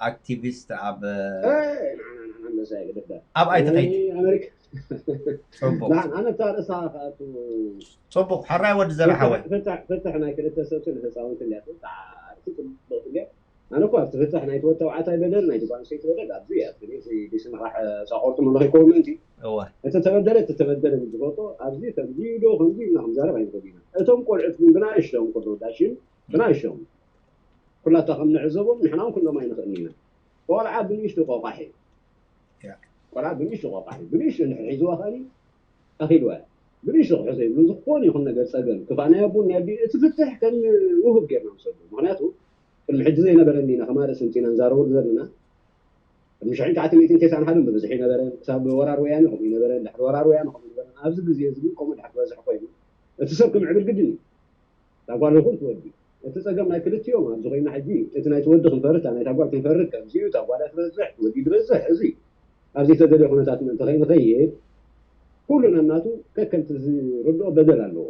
ኣክቲቪስት ኣብ፣ እ፣ እ፣ ንዓና፣ ንዓና፣ ንዓና፣ ንዓና፣ ኣብ ኣይትኸይድ። ኣይ፣ ኣሜሪካ። ጽቡቕ። ንዓና፣ ኣነ እታ ርእሳ ከኣቱ ጽቡቕ፣ ሕራይ ወዲ ዘርሓወይ። ፍታሕ፣ ፍታሕ፣ ፍታሕ ናይ ክልተ ሰብሲ ንህፃውንቲ እንዲያ፣ ፍታሕ፣ ኣርእስቲ ጽቡቕ እንዲያ። ኣነ እኮ ኣብቲ ፍታሕ ናይቲ ወዲ ተባዕታይ በደል፣ ናይቲ ጓል ኣንስተይቲ በደል ኣብዚ እያ። እቲ ዲስ፣ ዲስ ንራሕ፣ እ፣ ጻቆርቱ መለኺ ኮመንቲ። እወ። እቲ ተበደለ፣ እቲ ተበደለ ምስ ዝፈልጦ፣ ኣብዚ ከምዚ ዶ ከምዚ ኢልና ክንዛረብ ኣይንኽእል ኢና። እቶም ቆልዑት ግን ብናእሽቶም፣ ቁሩብ ዳሽም ብናእሽቶም፣ ኩላታ ከም ንዕዘቦም ንሕና እውን ክንብሎም ኣይንኽእልን ኢና። ቆልዓ ብንእሽቱ ቆቋሕ እዩ። ያ። ቆልዓ ብንእሽቱ ቆቋሕ እዩ። ብንእሽቱ እንድሕር ሒዝዋ ከኣኒ ኣኺልዋ እያ። ብንእሽቱ ክሕዞ የብሉን። ዝኾነ ይኹን ነገር ጸገም፣ ክፋእ ናይ ኣቦን ናይ ኣዲኡ፣ እቲ ፍትሕ ከም ውሁብ ጌርና ንወስዶ። ምኽንያቱ ቅድሚ ሕጂ ዘይነበረ እንዲና ከማርስ እንቲና ንዛረበሉ ዘለና። ቅድሚ ሽሕን ትሽዓተ ሚእትን ቴሳን ሓደን ብብዝሒ ይነበረ፣ ክሳብ ወራር ወያነ ከምኡ ይነበረ፣ ድሕሪ ወራር ወያነ ከምኡ ይነበረ። ኣብዚ ግዜ እዚ ግን ከምኡ ድሕር ክበዝሕ ኮይኑ፣ እቲ ሰብ ክምዕብል ግድን እዩ። እታ ጓል ይኹን እቲ ወዲ። እቲ ጸገም ናይ ክልቲኦም ኣብዚ ኮይና ሕጂ፣ እቲ ናይቲ ወዲ ክንፈርህ፣ እታ ናይታ ጓል ክንፈርህ፣ ከምዚ እዩ፣ እታ ጓል ትበዝሕ፣ እቲ ወዲ ዝበዝሕ፣ እዚ ኣብ ዘይተደልየ ኩነታት ምእንቲ ከይንኸይድ፣ ኩሉ ነናቱ ከከምቲ ዝርድኦ በደል ኣለዎ።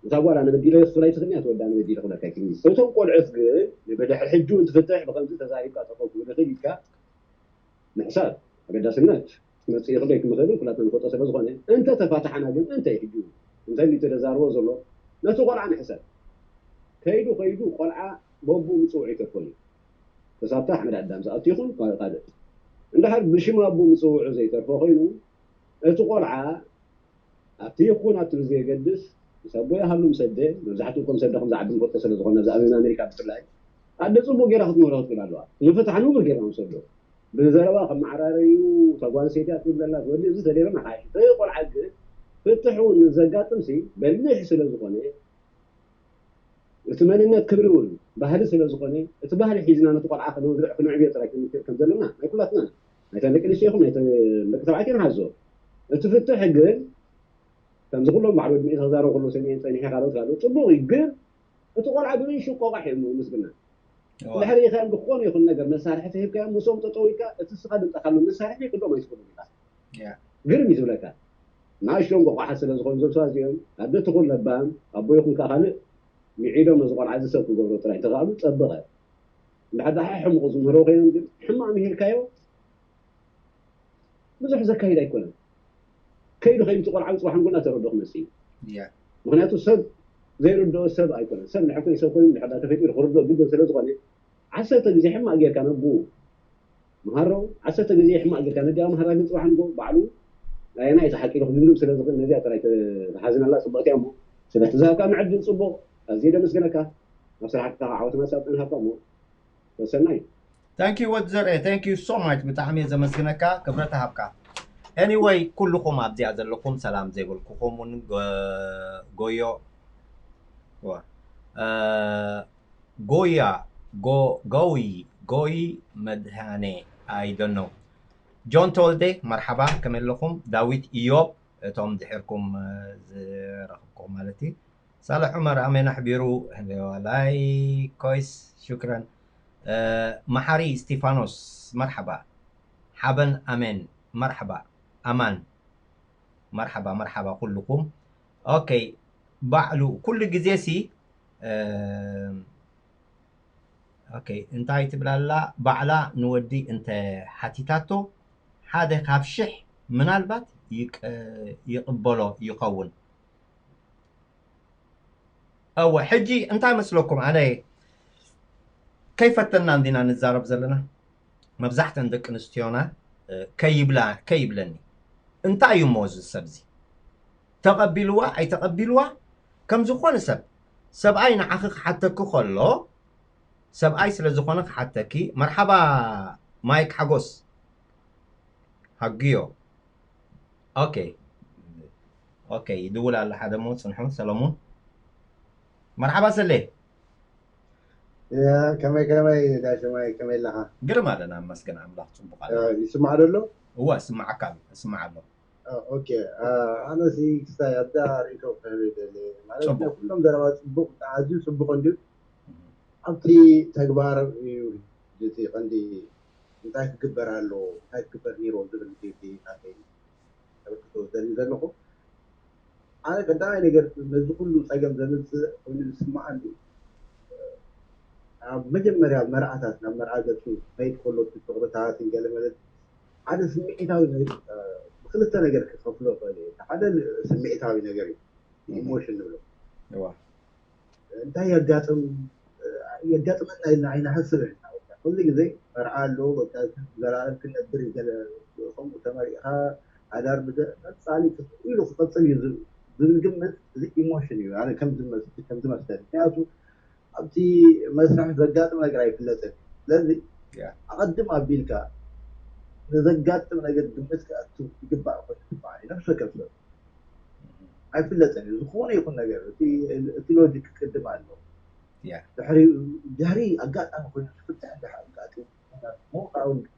እታ ጓል ኣነ በዲለ ክብል ኣይትኽእልኒ፣ እቲ ወዲ ኣነ በዲለ ክብለካ ኣይክእልን። እቶም ቆልዑት ግን ንብድሕሪ ሕጂ እውን ትፍትሕ፣ ብኸምዚ ተዛሪብካ ጠጠው ክብል ይኽእል ኢልካ ምሕሳብ ኣገዳስነት ክትመጽእ ይኽእል ኣይክምኽእልን ኩላትና ንፈልጦ ስለ ዝኾነ፣ እንተ ተፋታሕና ግን እንታይ ሕጂ እንታይ እንዲ ተዛርቦ ዘሎ ነቲ ቆልዓ ንሕሰብ። ከይዱ ከይዱ ቆልዓ በቡ ምጽውዑ ይተርፎ እዩ። ተሳብታ ኣሕመድ ኣዳም ዝኣቱ ይኹን ካልእ ካልእ። እንድሕር ብሽም ኣቡ ምጽውዑ ዘይተርፎ ኮይኑ፣ እቲ ቆልዓ ኣብቲ ይኹን ኣብቲ ብዘየገድስ፣ ምስ ኣቦ ይሃሉ ምስ ኣደ፣ መብዛሕትኡ እኮ ምስ ኣደ ከም ዝዓቢ ንፈልጦ ስለ ዝኾነ፣ ኣብዚ ኣብ ኣሜሪካ ብፍላይ፣ ኣደ ጽቡቕ ጌራ ክትምህሮ ክትክእል ኣለዋ። ንምፍታሕ ንቡር ጌራ ምስ ኣዶ። ብዘረባ ከመዓራረዩ፣ እታ ጓል ኣንስተይቲ ኣጽብብ ዘላ ትወዲ፣ እዚ ተደይሩ ንሓይሽ። እቲ ቆልዓ ግን ፍትሕ እውን ዘጋጥምሲ በሊሕ ስለ ዝኾነ፣ እቲ መንነት ክብሪ እውን ባህሊ ስለ ዝኾነ፣ እቲ ባህሊ ሒዝና ነቲ ቆልዓ ከነውዝዕ፣ ክነዕብዮ ጥራይ ክንምክር ከም ዘለና ናይ ኩላትና፣ ናይተን ደቂ ኣንስትዮ ይኹን ናይተን ደቂ ተባዕትዮ ንሓዞ። እቲ ፍትሕ ግን ከምዚ ኩሎም ባዕሉ ዕድሚኡ ተዛረቡ ከለዉ ሰሚዐን ጸኒሐ፣ ካልኦት ካልኦት ጽቡቕ እዩ። ግን እቲ ቆልዓ ብንእሽቱ ቆቋሕ እዮም ምስግና። እዋ። እንድሕር ሪኢኻዮም ብዝኾነ ይኹን ነገር መሳርሒ ተሂብካዮም፣ ምስኦም ጠጠው ኢልካ፣ እቲ ንስኻ ድምጻኻሎም መሳርሒ ክልኦም ኣይትኽእሉን ኢኻ። ያ። ግርም እዩ ዝብለካ። ንኣሽቶም ቆቋሓት ስለ ዝኾኑ እዞም ሰባት እዚኦም፣ ኣደ ትኹን ለባም፣ ኣቦ ይኹን ካልእ፣ ምዒዶም ነዚ ቆልዓ እዚ ሰብ ክገብሮ ጥራይ እንተኽኣሉ ጸበቐ። እንድሕር ደኣ ሕሙቕ ዝምህሮ ኮይኖም ግን፣ ሕማቕ ምሂርካዮ፣ ብዙሕ ዘካይድ ኣይኮነን። ከይዱ ከይዱ እቲ ቆልዓ ጽባሕ ንጎና ተረድኦ ክመጽእ እዩ። ያ። ምኽንያቱ ሰብ ዘይርድኦ ሰብ ኣይኮነን። ሰብ ንሕኮይ ሰብ ኮይኑ እንድሕር ደኣ ተፈጢሩ ክርድኦ ግድን ስለ ዝኾነ፣ ዓሰርተ ግዜ ሕማቕ ጌርካ ነብኡ መሃሮ፣ ዓሰርተ ግዜ ሕማቕ ጌርካ ነዲኣ መሃራ ግን ጽባሕ ንጎ ባዕሉ ኣየናይ እቲ ሓቂ ኢሉ ክግምግም ስለ ዝኽእል ነዚኣ ጥራይ ተሓዝናላ ጽቡቕቲ እያ እሞ ስለ ትዛብካ ምዕድል ጽቡቕ ኣዝየ ደመስግነካ። ኣብ ስራሕካ ዓወት መሳብ ጥንሃካ እሞ ተሰናይ። Thank you ወዲ ዘርኤ፣ thank you so much፣ ብጣዕሚ እየ ዘመስግነካ፣ ክብረት ሃብካ። Anyway ኩልኹም ኣብዚኣ ዘለኹም ሰላም ዘይብልኩኹም እውን ጎ- ጎዮ ዋ- እ፣ ጎያ ጎ- ጎይ ጎይ መድሃኔ I don't know። ጆን ተወልደ መርሓባ፣ ከመይ ኣለኹም? ዳዊት ኢዮብ፣ እቶም ድሕርኩም እ፣ ዝረኽብኩም ማለት እዩ። ሳልሕ ዑመር ኣሜን ኣሕቢሩ ዋላይ ኮይስ ሹክረን። እ፣ መሓሪ እስቲፋኖስ መርሓባ። ሓበን ኣሜን መርሓባ። ኣማን መርሓባ መርሓባ ኩልኩም። ኦኬ ባዕሉ ኩሉ ግዜ ሲ እ፣ ኦኬ እንታይ ትብል ኣላ? ባዕላ ንወዲ እንተ ሓቲታቶ ሓደ ካብ ሽሕ ምናልባት ይቅ- ይቕበሎ ይኸውን። እወ ሕጂ እንታይ መስለኩም? ኣነ ከይፈተና እንዲና ንዛረብ ዘለና። መብዛሕተን ደቂ ኣንስትዮና እ፣ ከይብላ ከይብለኒ እንታይ እዩ እሞ እዚ ሰብ እዚ ተቐቢልዋ ኣይተቐቢልዋ ከም ዝኾነ ሰብ ሰብኣይ ንዓኺ ክሓተኪ ከሎ ሰብኣይ ስለ ዝኾነ ክሓተኪ። መርሓባ ማይክ ሓጎስ ሃግዮ። ኦኬ ኦኬ ይድውል ኣሎ ሓደ እሞ ጽንሑ። ሰለሙን መርሓባ ሰሌ። ያ፣ ከመይ ከመይ ዳሽማይ ከመይ ኣለኻ? ግርም ኣለና መስገን ኣምላኽ ጽቡቕ ኣሎ። እ፣ ይስማዕ ዶ ኣሎ? እወ እስማዓካ ኣሎ እስማዕ ኣሎ። እ፣ ኦኬ እ፣ ኣነ ሲ ክስታይ ኣብዛ ርእቶ ክህብ ይደሊ ማለት ጽቡቕ። ኩሎም ዘረባ ጽቡቕ ኣዝዩ ጽቡቕ እንድዩ ኣብቲ ተግባር እዩ እቲ ቀንዲ እንታይ ክግበር ኣለዎ እንታይ ክግበር ነይርዎ ዝብል እዩ እቲ ናተይ ተበርክቶ ዘርኢ ዘለኹ ኣነ ቀዳማይ ነገር ነዚ ኩሉ ፀገም ዘምፅእ ኮይኑ ዝስማዓኒ ኣብ መጀመርያ መርዓታት ናብ መርዓ ገጹ ክኸይድ ከሎ እቲ ፍቕርታት ገለ መለ ሓደ ስምዒታዊ ነገር ብክልተ ነገር ክኸፍሎ ይኽእል እየ። ሓደ ስምዒታዊ ነገር እዩ፣ ኢሞሽን ንብሎ። እንታይ የጋጥም የጋጥመና ኢልና ኣይንሓስብን። ኩሉ ግዜ መርዓ ኣሎ፣ በቃ ዘላለም ክነብር ገለ ከምኡ ተመሪዕኻ ሓዳር ብቀጻሊ ኢሉ ክቐጽል እዩ ዝብል ግምት፣ እዚ ኢሞሽን እዩ ኣነ ከም ዝመስል። ምክንያቱ ኣብቲ መስርሕ ዘጋጥም ነገር ኣይፍለጥን። ስለዚ ኣቐድም ኣቢልካ ንዘጋጥም ነገር ግምት ክኣቱ ይግባእ ኮይኑ ይስምዓኒ። ነፍሲ ወከፍ ሰብ ኣይፍለጥን እዩ። ዝኾነ ይኹን ነገር እቲ ሎጂክ ቅድም ኣሎ። ድሕሪ ኣጋጣሚ ኮይኑ ዝፍትሕ እንድሕር ኣጋጢሙ፣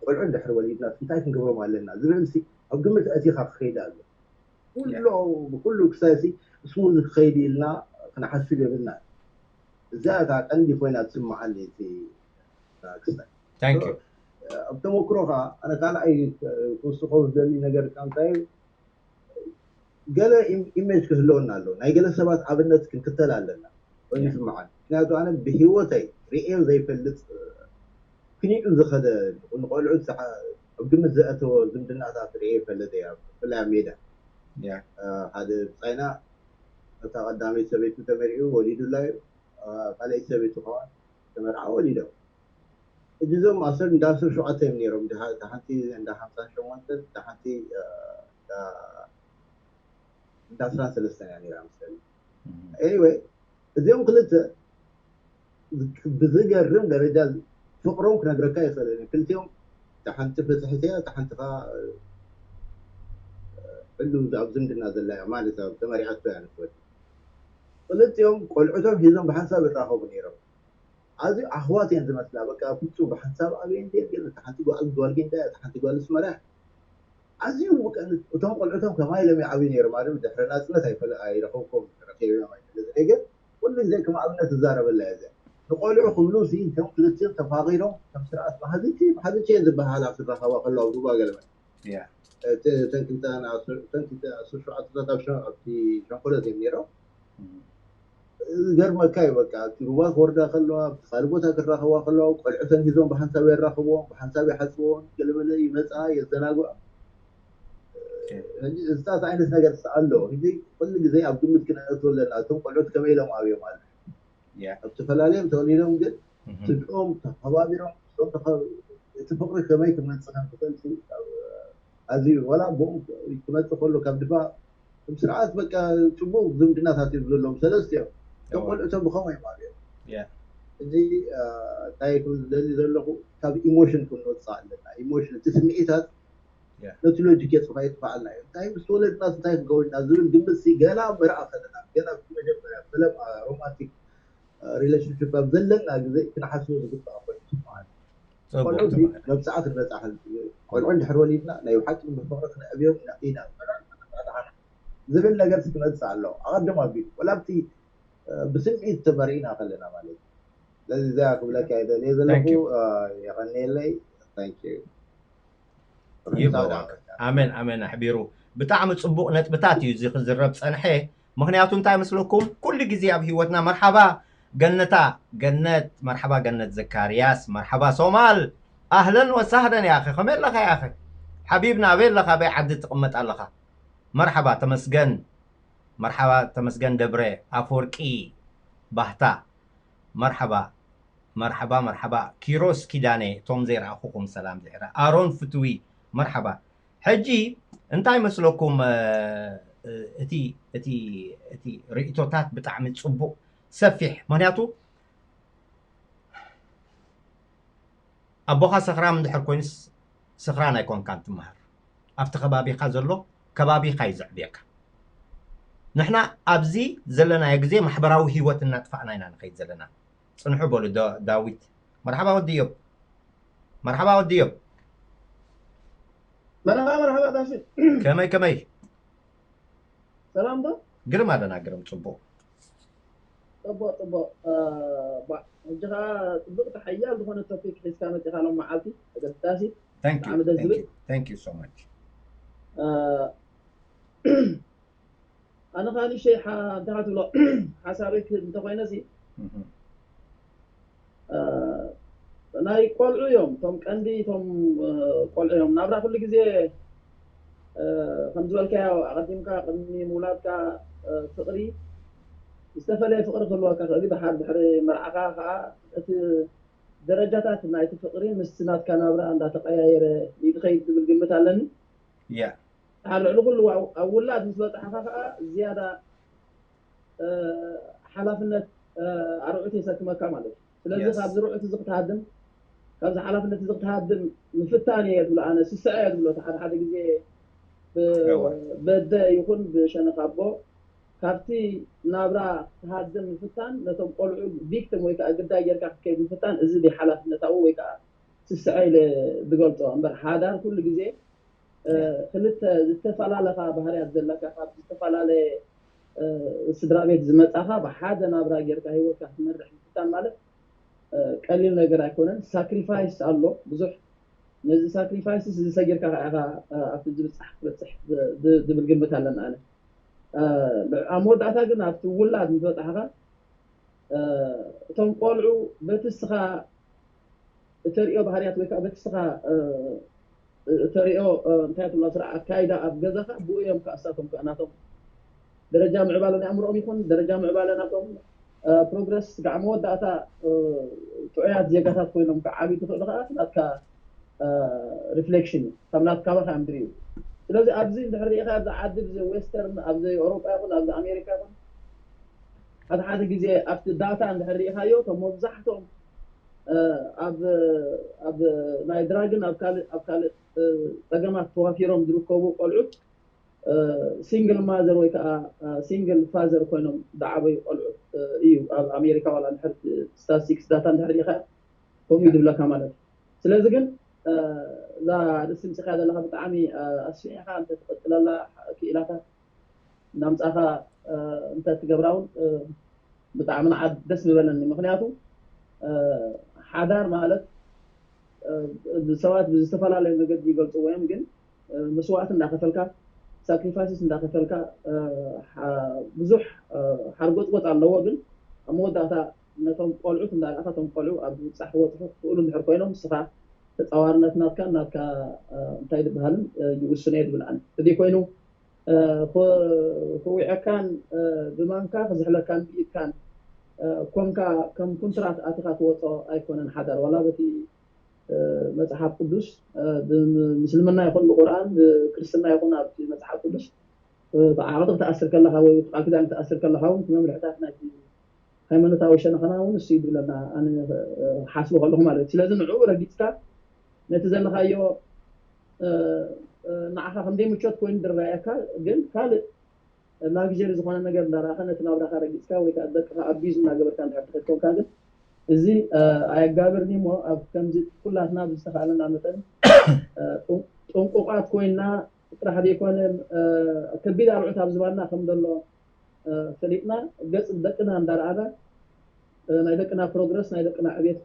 ቆልዑ እንድሕር ወሊድና እንታይ ክንገብሮም ኣለና ዝብል ሲ ኣብ ግምት ኣእቲኻ ክኸይድ ኣሎ። ኩሎ ብኩሉ ክሳይ ሲ ስሙዝ ክኸይድ ኢልና ክንሓስብ የብልና። እዚኣ እታ ቀንዲ ኮይና ትስምዓኒ እቲ ክስታይ። Thank you። ኣብ ተመክሮ ከዓ ኣነ ካልኣይ ክውስኮ ዝደሊ ነገር ካብ እንታይ እዩ፣ ገለ ኢሜጅ ክህልወና ኣለዎ። ናይ ገለ ሰባት ኣብነት ክንክተል ኣለና ኮይኑ ይስምዓኒ። ምክንያቱ ኣነ ብሂወተይ ርእዮ ዘይፈልጥ ክኒዑ ዝኸደ ንቆልዑ ኣብ ግምት ዘእተወ ዝምድናታት ርእዮ ይፈልጥ እየ። ብፍላይ ኣብ ሜዳ ሓደ ብጻይና እታ ቀዳመይቲ ሰበይቱ ተመሪዑ ወሊዱላ እዩ። ካልኣይቲ ሰበይቱ ከማን ተመርዓ ወሊዶም። ሕጂ እዞም ኣሰር እንዳ ኣስር ሸውዓተ እዮም ነይሮም። እታ ሓንቲ እንዳ ሓምሳን ሸሞንተን፣ እታ ሓንቲ እንዳ ኣስራን ሰለስተን እያ ነይራ መሰለኒ። Anyway እዚኦም ክልተ ብዝገርም ደረጃ ፍቕሮም ክነግረካ ይኽእል እየ። ክልቲኦም እታ ሓንቲ ፍትሕቲ እያ፣ እታ ሓንቲ ከዓ ሕሉ ኣብ ዝምድና ዘላ እያ ማለት ኣብ ተመሪዓቶ እያ ንትወድ። ክልቲኦም ቆልዑቶም ሒዞም ብሓንሳብ ይራኸቡ ነይሮም። ኣዝዩ ኣሕዋት እየን ዝመስላ። በቃ ፍጹም ብሓንሳብ ኣብየን ድየን ግን እታ ሓንቲ ጓል ጓል ጊንዳ እያ፣ እታ ሓንቲ ጓል ኣስመራ እያ። ኣዝዩ በቃ እቶም ቆልዑቶም ከማይ ኢሎም ይዓብዩ ነይሮም ማለት ድሕሪ ናጽነት ኣይፈለ ኣይረኸብኩም ረኺብዮም ኣይፈልጥን እየ ግን ኩሉ ግዜ ከም ኣብነት ዝዛረበላ እየ እዚኣ። ንቆልዑ ክብሉ ሲ እቶም ክልቲኦም ተፋቒሮም ከም ስርዓት መሓዝቲ መሓዝቲ እየን ዝበሃላ ክራኸባ ከለዋ ኣብ ሩባ ገለመ እተን ክልተ ኣስር ሸውዓተታት ኣብቲ ሸንኮለት እዮም ነይሮም። ዝገርመካ እዩ በቃ ኣብቲ ሩባ ክወርዳ ከለዋ ኣብቲ ካልእ ቦታ ክራኸባ ከለዋ ቆልዑተን ሂዞም ብሓንሳብ የራኽብዎም ብሓንሳብ ይሓፅብዎም ገለመለ ይመፃ የዘናግዖ። እዚታት ዓይነት ነገር ኣሎ። እዚ ኩሉ ግዜ ኣብ ግምት ክነእትዎ ኣለና። እቶም ቆልዑት ከመይ ኢሎም ኣብዮም ኣለ ኣብ ዝተፈላለዮም ተወሊዶም ግን ስድኦም ተኸባቢሮም እቲ ፍቅሪ ከመይ ክመፅእ ከም ዝኽእል ኣዝዩ ወላ ብኦም ክመፅእ ከሎ ካብ ድፋ ስርዓት በቃ ፅቡቅ ዝምድናታት እዮም ዘለዎም ሰለስቲኦም። እቶም ቆልዑቶም ብኸመይ ማለት እዮም። እዚ እንታይ ክብል ዝደሊ ዘለኹ ካብ ኢሞሽን ክንወፅእ ኣለና። ኢሞሽን እቲ ስምዒታት ነቲ ሎጂክ የጥፋ የጥፋኣልና እዩ። እንታይ ምስ ተወለድና እንታይ ክገብርና ዝብል ግምት ሲ ገና መርኣ ከለና ገና መጀመርያ ፈለማ ሮማንቲክ ሪሌሽንሽፕ ኣብ ዘለና ግዜ ክንሓስቦ ዝግባእ ኮይኑ ይስምዓኒ። ቆልዑ መብፅዓ ክንበፅዓ ቆልዑ እንድሕር ወሊድና ናይ ብሓቂ ብፍቅሪ ክነዕብዮም ኢና ዝብል ነገር ክመፅእ ኣለዎ ኣቐድም ኣቢሉ ወላ ኣብቲ ብስምዒት ተመሪእና ከለና ማለት እዩ። ስለዚ እዚኣ ክብለካ ይደልየ ዘለኹ። የቐንየለይ። ይበዋክ። ኣሜን ኣሜን ኣሕቢሩ። ብጣዕሚ ፅቡቅ ነጥብታት እዩ እዚ ክዝረብ ፀንሐ። ምክንያቱ እንታይ መስለኩም ኩሉ ግዜ ኣብ ህይወትና መርሓባ ገነታ ገነት መርሓባ ገነት ዘካርያስ መርሓባ ሶማል ኣህለን ወሳህለን ያኸ ከመይ ኣለኻ ያኸ ሓቢብና ኣበይ ኣለኻ ኣበይ ዓዲ ትቕመጥ ኣለኻ? መርሓባ ተመስገን መርሓባ ተመስገን ደብረ ኣፈወርቂ ባህታ መርሓባ መርሓባ መርሓባ ኪሮስ ኪዳነ እቶም ዘይረኣኹኹም ሰላም ዝሕረ ኣሮን ፍትዊ መርሓባ። ሕጂ እንታይ መስለኩም እቲ እቲ እቲ ርእቶታት ብጣዕሚ ጽቡቕ ሰፊሕ ምክንያቱ ኣቦኻ ሰኽራም እንድሕር ኮይኑስ ስኽራን ኣይኮንካን ትመሃር ኣብቲ ከባቢኻ ዘሎ ከባቢኻ እዩ ዘዕብየካ። ንሕና ኣብዚ ዘለናዮ ግዜ ማሕበራዊ ህይወት እናጥፋእና ኢና ንኸይድ ዘለና። ፅንሑ በሉ ዳዊት። መርሓባ ወዲ እዮብ። መርሓባ ወዲ እዮብ። መርሓባ መርሓባ ዳሽን። ከመይ ከመይ? ሰላም ዶ? ግርም ኣለና ግርም ፅቡቅ። ፅቡቅ ፅቡቅ። ሕጂ ከዓ ፅብቅቲ ሓያል ዝኮነ ቶፒክ ሒዝካ መፂካ ሎም መዓልቲ ተገዳሲ። Thank you. Thank you so much. ኣነ ከዓ ንእሽተይ እንታይ ትብሎ ሓሳበይ እንተኮይነ ሲ እ፣ ናይ ቆልዑ እዮም፣ እቶም ቀንዲ እቶም፣ እ፣ ቆልዑ እዮም። ናብራ ኩሉ ግዜ፣ እ፣ ከም ዝበልካዮ ኣቐዲምካ ቅድሚ ምውላድካ፣ እ፣ ፍቕሪ ዝተፈለየ ፍቕሪ ክህልወካ ክእል እዩ። ድሓር ድሕሪ መርዓኻ ከዓ እቲ ደረጃታት ናይቲ ፍቕሪ ምስቲ ናትካ ናብራ እንዳተቐያየረ እዩ ዝኸይድ ዝብል ግምት ኣለኒ። ያ ድሓር ልዕሊ ኩሉ ኣብ ኣብ ውላድ ምስ በጻሕኻ ከዓ ዝያዳ፣ እ፣ ሓላፍነት፣ እ፣ ኣርዑት የሰክመካ ማለት እዩ። ስለዚ የስ ካብዚ ርዑት እዚ ክትሃድም፣ ካብዚ ሓላፍነት እዚ ክትሃድም ምፍታን እየ ዝብሎ ኣነ፣ ስስዐ እየ ዝብሎ። እቲ ሓደ ሓደ ግዜ ብ- እወ በደ ይኹን ብሸነኽ ኣቦ ካብቲ ናብራ ክትሃድም ምፍታን፣ ነቶም ቆልዑ ቪክቲም ወይ ከዓ ግዳይ ጌርካ ክትከይድ ምፍታን፣ እዚ ድዩ ሓላፍነታዊ ወይ ከዓ ስስዐ ኢለ ዝገልጾ? እምበር ሓዳር ኩሉ ግዜ እ፣ ያ ክልተ ዝተፈላለኻ ባህርያት ዘለካ ካብ ዝተፈላለየ፣ እ፣ ስድራ ቤት ዝመጻኻ ብሓደ ናብራ ጌርካ ህይወትካ ክትመርሕ ምፍታን ማለት፣ እ፣ ቀሊል ነገር ኣይኮነን። ሳክሪፋይስ ኣሎ ብዙሕ። ነዚ ሳክሪፋይስስ እዚ ሰጊርካ ከዓ ኢኻ፣ እ፣ ኣብቲ ዝብጻሕ ክትበጽሕ ዝ- ዝ- ዝብል ግምት ኣለኒ ኣነ። እ፣ ብ- ኣብ መወዳእታ ግን ኣብቲ ውላድ ምስ በጻሕኻ፣ እ፣ እቶም ቆልዑ በቲ እስኻ እተርእዮ ባህርያት ወይ ከዓ በቲ እስኻ፣ እ፣ እተርእዮ፣ እ፣ እንታይ ትብሎ ስራሕ ኣካይዳ ኣብ ገዛኻ ብኡ እዮም ከዓ እሳቶም ከዓ ናቶም ደረጃ ምዕባለ ናይ ኣእምሮኦም ይኹን ደረጃ ምዕባለ ናቶም፣ እ፣ ፕሮግረስ ከዓ መወዳእታ፣ እ፣ ጥዑያት ዜጋታት ኮይኖም ክዓብዩ ትኽእሉ ከዓ ናትካ፣ እ፣ ሪፍሌክሽን እዩ። ካብ ናትካ ባኻ እዮም ዝርእዩ። ስለዚ ኣብዚ እንድሕር ርኢኻ ኣብዚ ዓዲ፣ ኣብዚ ዌስተርን፣ ኣብዚ ኤውሮጳ ይኹን ኣብዚ ኣሜሪካ ይኹን፣ ሓደ ሓደ ግዜ ኣብቲ ዳታ እንድሕር ርኢኻዮ፣ እቶም መብዛሕትኦም፣ እ፣ ኣብ ኣብ ናይ ድራግን ኣብ ካልእ ኣብ ካልእ፣ እ፣ ጸገማት ተዋፊሮም ዝርከቡ ቆልዑት፣ እ፣ ሲንግል ማዘር ወይ ከዓ፣ እ፣ ሲንግል ፋዘር ኮይኖም ዝዓበዩ ቆልዑት፣ እ፣ እዩ ኣብ ኣሜሪካ። ዋላ እንድሕር ስታቲስቲክስ ዳታ እንድሕር ርኢኻ ከምኡ እዩ ዝብለካ ማለት እዩ። ስለዚ ግን፣ እ፣ እዛ ርእሲ ምጽኻ ዘለኻ ብጣዕሚ፣ እ፣ ኣስፊሕኻ እንተትቕጽለላ ክኢላታት እናምጻኻ፣ እ፣ እንተትገብራ እውን፣ እ፣ ብጣዕሚ ንዓ ደስ ምበለኒ። ምክንያቱ፣ እ፣ ሓዳር ማለት፣ እ፣ ሰባት ብዝተፈላለዩ መገዲ ይገልጽዎ እዮም፣ ግን፣ እ፣ መስዋእቲ እንዳኸፈልካ፣ ሳክሪፋይስስ እንዳኸፈልካ፣ እ፣ ሓ- ብዙሕ፣ እ፣ ሓርጎጽጎጽ ኣለዎ። ግን ኣብ መወዳእታ ነቶም ቆልዑት እንዳርኣኻ፣ እቶም ቆልዑ ኣብ ምብጻሕ ክበጽሑ ክኽእሉ እንድሕር ኮይኖም፣ ንስኻ ተጻዋርነት ናትካን ናትካ፣ እ፣ እንታይ ዝበሃልን፣ እ፣ ይውስኖ እየ ዝብል ኣነ። እዚ ኮይኑ፣ እ፣ ክ- ክውዕካን፣ እ፣ ብማንካ ክዝሕለካን ብኢድካን፣ እ፣ ኮንካ ከም ኩንትራት ኣቲኻ ትወጾ ኣይኮነን ሓዳር። ዋላ በቲ፣ እ፣ መጽሓፍ ቅዱስ፣ እ፣ ብምስልምና ይኹን ብቁርኣን፣ ብክርስትና ይኹን ኣብቲ መጽሓፍ ቅዱስ፣ እ፣ ብዓቕዲ ክትኣስር ከለኻ ወይ ቃል ኪዳን ክትኣስር ከለኻ እውን እቲ መምርሕታት ናይቲ ሃይማኖታዊ ሸነኸና እውን እሱ እዩ ዝብለና። ኣነ፣ እ፣ ሓስቡ ከለኹ ማለት እዩ። ስለዚ ንዕኡ ረጊጽካ ነቲ ዘለኻዮ፣ እ፣ እ፣ ንዓኻ ከም ዘይምቾት ኮይኑ ዝረኣየካ፣ ግን ካልእ ላግጀሪ ዝኾነ ነገር እንዳረኣኻ ነቲ ናብራኻ ረጊጽካ ወይ ከዓ ደቅኻ ኣቢዝ እናገበርካ እንድሕር ትኸድ ኮንካ ግን እዚ፣ እ፣ ኣየጋብርን እዩ። እሞ ኣብ ከምዚ ኩላትና ብዝተኻእለና መጠን፣ እ፣ ጥን- ጥንቁቓት ኮይንና ጥራሕ ዘይኮነ፣ እ፣ ከቢድ ኣርዑት ኣብ ዝባንና ከም ዘሎ፣ እ፣ ፈሊጥና ገጽ ደቅና እንዳረኣና፣ እ፣ ናይ ደቅና ፕሮግረስ ናይ ደቅና ዕቤት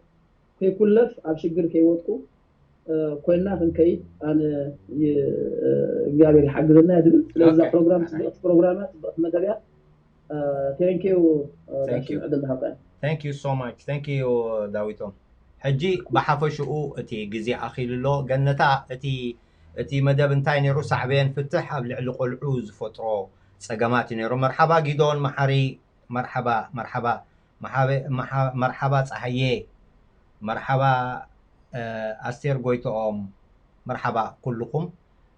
ከይኩለፍ ኣብ ሽግር ከይወድቁ፣ እ፣ ኮይንና ክንከይድ ኣነ ይ- እ፣ እግዚኣብሔር ይሓግዘና እየ ዝብል። ስለዚ እዛ ኦኬ ፕሮግራም ኣነ ጽብቕቲ ፕሮግራም እያ፣ ጽብቕቲ መደብ እያ። ቴንኪዩ thank you ዕድል ዝሃብካ። Thank you so much. Thank you ዳዊቶም። ሕጂ ብሓፈሽኡ እቲ ግዜ ኣኺሉ ኣሎ። ገነታ፣ እቲ እቲ መደብ እንታይ ነይሩ? ሳዕቤን ፍትሕ ኣብ ልዕሊ ቆልዑ ዝፈጥሮ ጸገማት እዩ ነይሩ። መርሓባ ጊዶን መሓሪ፣ መርሓባ መርሓባ መሓበ- መሓ- መርሓባ ጸሃየ፣ መርሓባ፣ እ፣ ኣስቴር ጎይትኦም፣ መርሓባ ኩልኹም።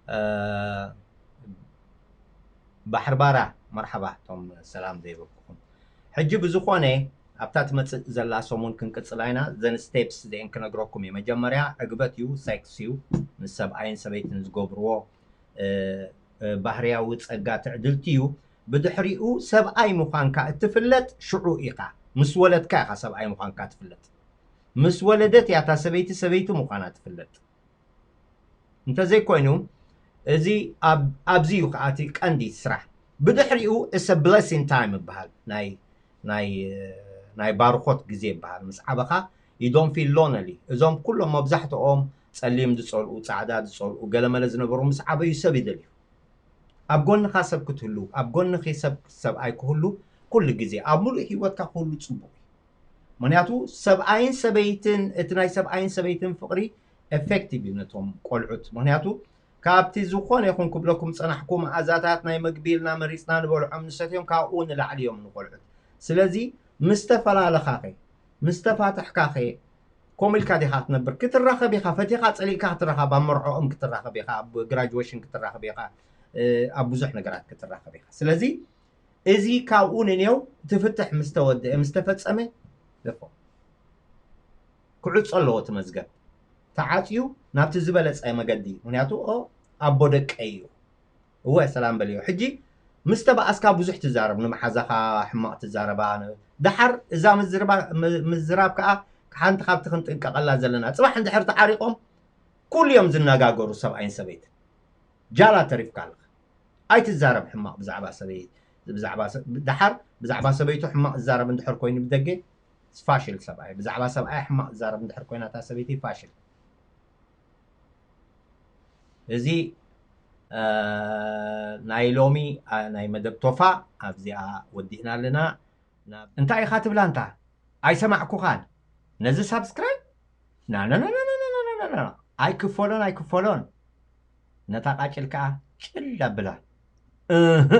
እ፣ ባሕርባራ መርሓባ እቶም ሰላም ዘይበልኩኹም። ሕጂ ብዝኾነ ኣብታ ትመጽእ ዘላ ሰሙን ክንቅጽላ ኢና። ዘን ስቴፕስ እዚአን ክነግረኩም እየ። መጀመርያ ዕግበት እዩ፣ ሴክስ እዩ፣ ምስ ሰብኣይን ሰበይትን ዝገብርዎ፣ እ፣ እ፣ ባህርያዊ ጸጋ ትዕድልቲ እዩ። ብድሕሪኡ ሰብኣይ ምዃንካ እትፍለጥ ሽዑ ኢኻ። ምስ ወለድካ ኢኻ ሰብኣይ ምዃንካ ትፍለጥ። ምስ ወለደት እያ እታ ሰበይቲ ሰበይቲ ምዃና ትፍለጥ። እንተዘይኮይኑ እዚ ኣብ- ኣብዚ እዩ ከዓ እቲ ቀንዲ ስራሕ። ብድሕሪኡ it's a blessing time ይበሃል። ናይ ናይ ናይ ባርኾት ግዜ ይበሃል። ምስ ዓበኻ you don't feel lonely። እዞም ኩሎም መብዛሕትኦም ጸሊም ዝጸልኡ፣ ጻዕዳ ዝጸልኡ፣ ገለመለ ዝነበሩ ምስ ዓበዩ ሰብ ይደልዩ። ኣብ ጎንኻ ሰብ ክትህሉ፣ ኣብ ጎንኺ ሰብ ሰብኣይ ክህሉ ኩሉ ግዜ ኣብ ሙሉእ ህይወትካ ክህሉ ጽቡቕ እዩ። ምክንያቱ ሰብኣይን ሰበይትን እቲ ናይ ሰብኣይን ሰበይትን ፍቕሪ ኤፌክቲቭ እዩ ነቶም ቆልዑት። ምክንያቱ ካብቲ ዝኾነ ይኹን ክብለኩም ጸናሕኩ መኣዛታት ናይ መግቢ ኢልና መሪጽና ንበልዖም ንሰትዮም ካብኡ ንላዕሊ እዮም ንቆልዑት። ስለዚ ምስ ተፈላለኻኸ ምስ ተፋተሕካኸ ከምኡ ኢልካ ዲኻ ክትነብር? ክትራኸብ ኢኻ፣ ፈቲኻ ጸሊእካ ክትራኸብ፣ ኣብ መርዖኦም ክትራኸብ ኢኻ፣ ኣብ ግራጁዌሽን ክትራኸብ ኢኻ፣ ኣብ ብዙሕ ነገራት ክትራኸብ ኢኻ። ስለዚ እዚ ካብኡ ንኔው እቲ ፍትሕ ምስ ተወደአ ምስ ተፈጸመ ደፎ ክዕጾ ኣለዎ እቲ መዝገብ ተዓጽዩ ናብቲ ዝበለጸ መገዲ። ምክንያቱ ኣቦ ደቀይ እዩ። እወ ሰላም በልዮ። ሕጂ ምስ ተባኣስካ ብዙሕ ትዛረብ፣ ንመሓዛኻ ሕማቕ ትዛረባ። ደሓር እዛ ምዝራብ ከዓ ሓንቲ ካብቲ ክንጥንቀቐላ ዘለና፣ ጽባሕ እንድሕር ተዓሪቖም ኩሉ እዮም ዝነጋገሩ ሰብኣይን ሰበይትን። ጃላ ተሪፍካ ኣለኻ። ኣይትዛረብ ሕማቕ ብዛዕባ ሰበይቲ፣ ብዛዕባ ደሓር ብዛዕባ ሰበይቱ ሕማቕ ዝዛረብ እንድሕር ኮይኑ ብደገ ፋሽል ሰብኣይ፣ ብዛዕባ ሰብኣይ ሕማቕ ዝዛረብ እንድሕር ኮይና እታ ሰበይቲ ፋሽል። እዚ ናይ ሎሚ ናይ መደብ ቶፋ ኣብዚኣ ወዲእና ኣለና። እንታይ ኢኻ ትብላ እንታ ኣይሰማዕኩኻን? ነዚ ሳብስክራይብ ኣይክፈሎን ኣይክፈሎን። ነታ ቃጭል ከዓ ጭል ኣብላ። እህ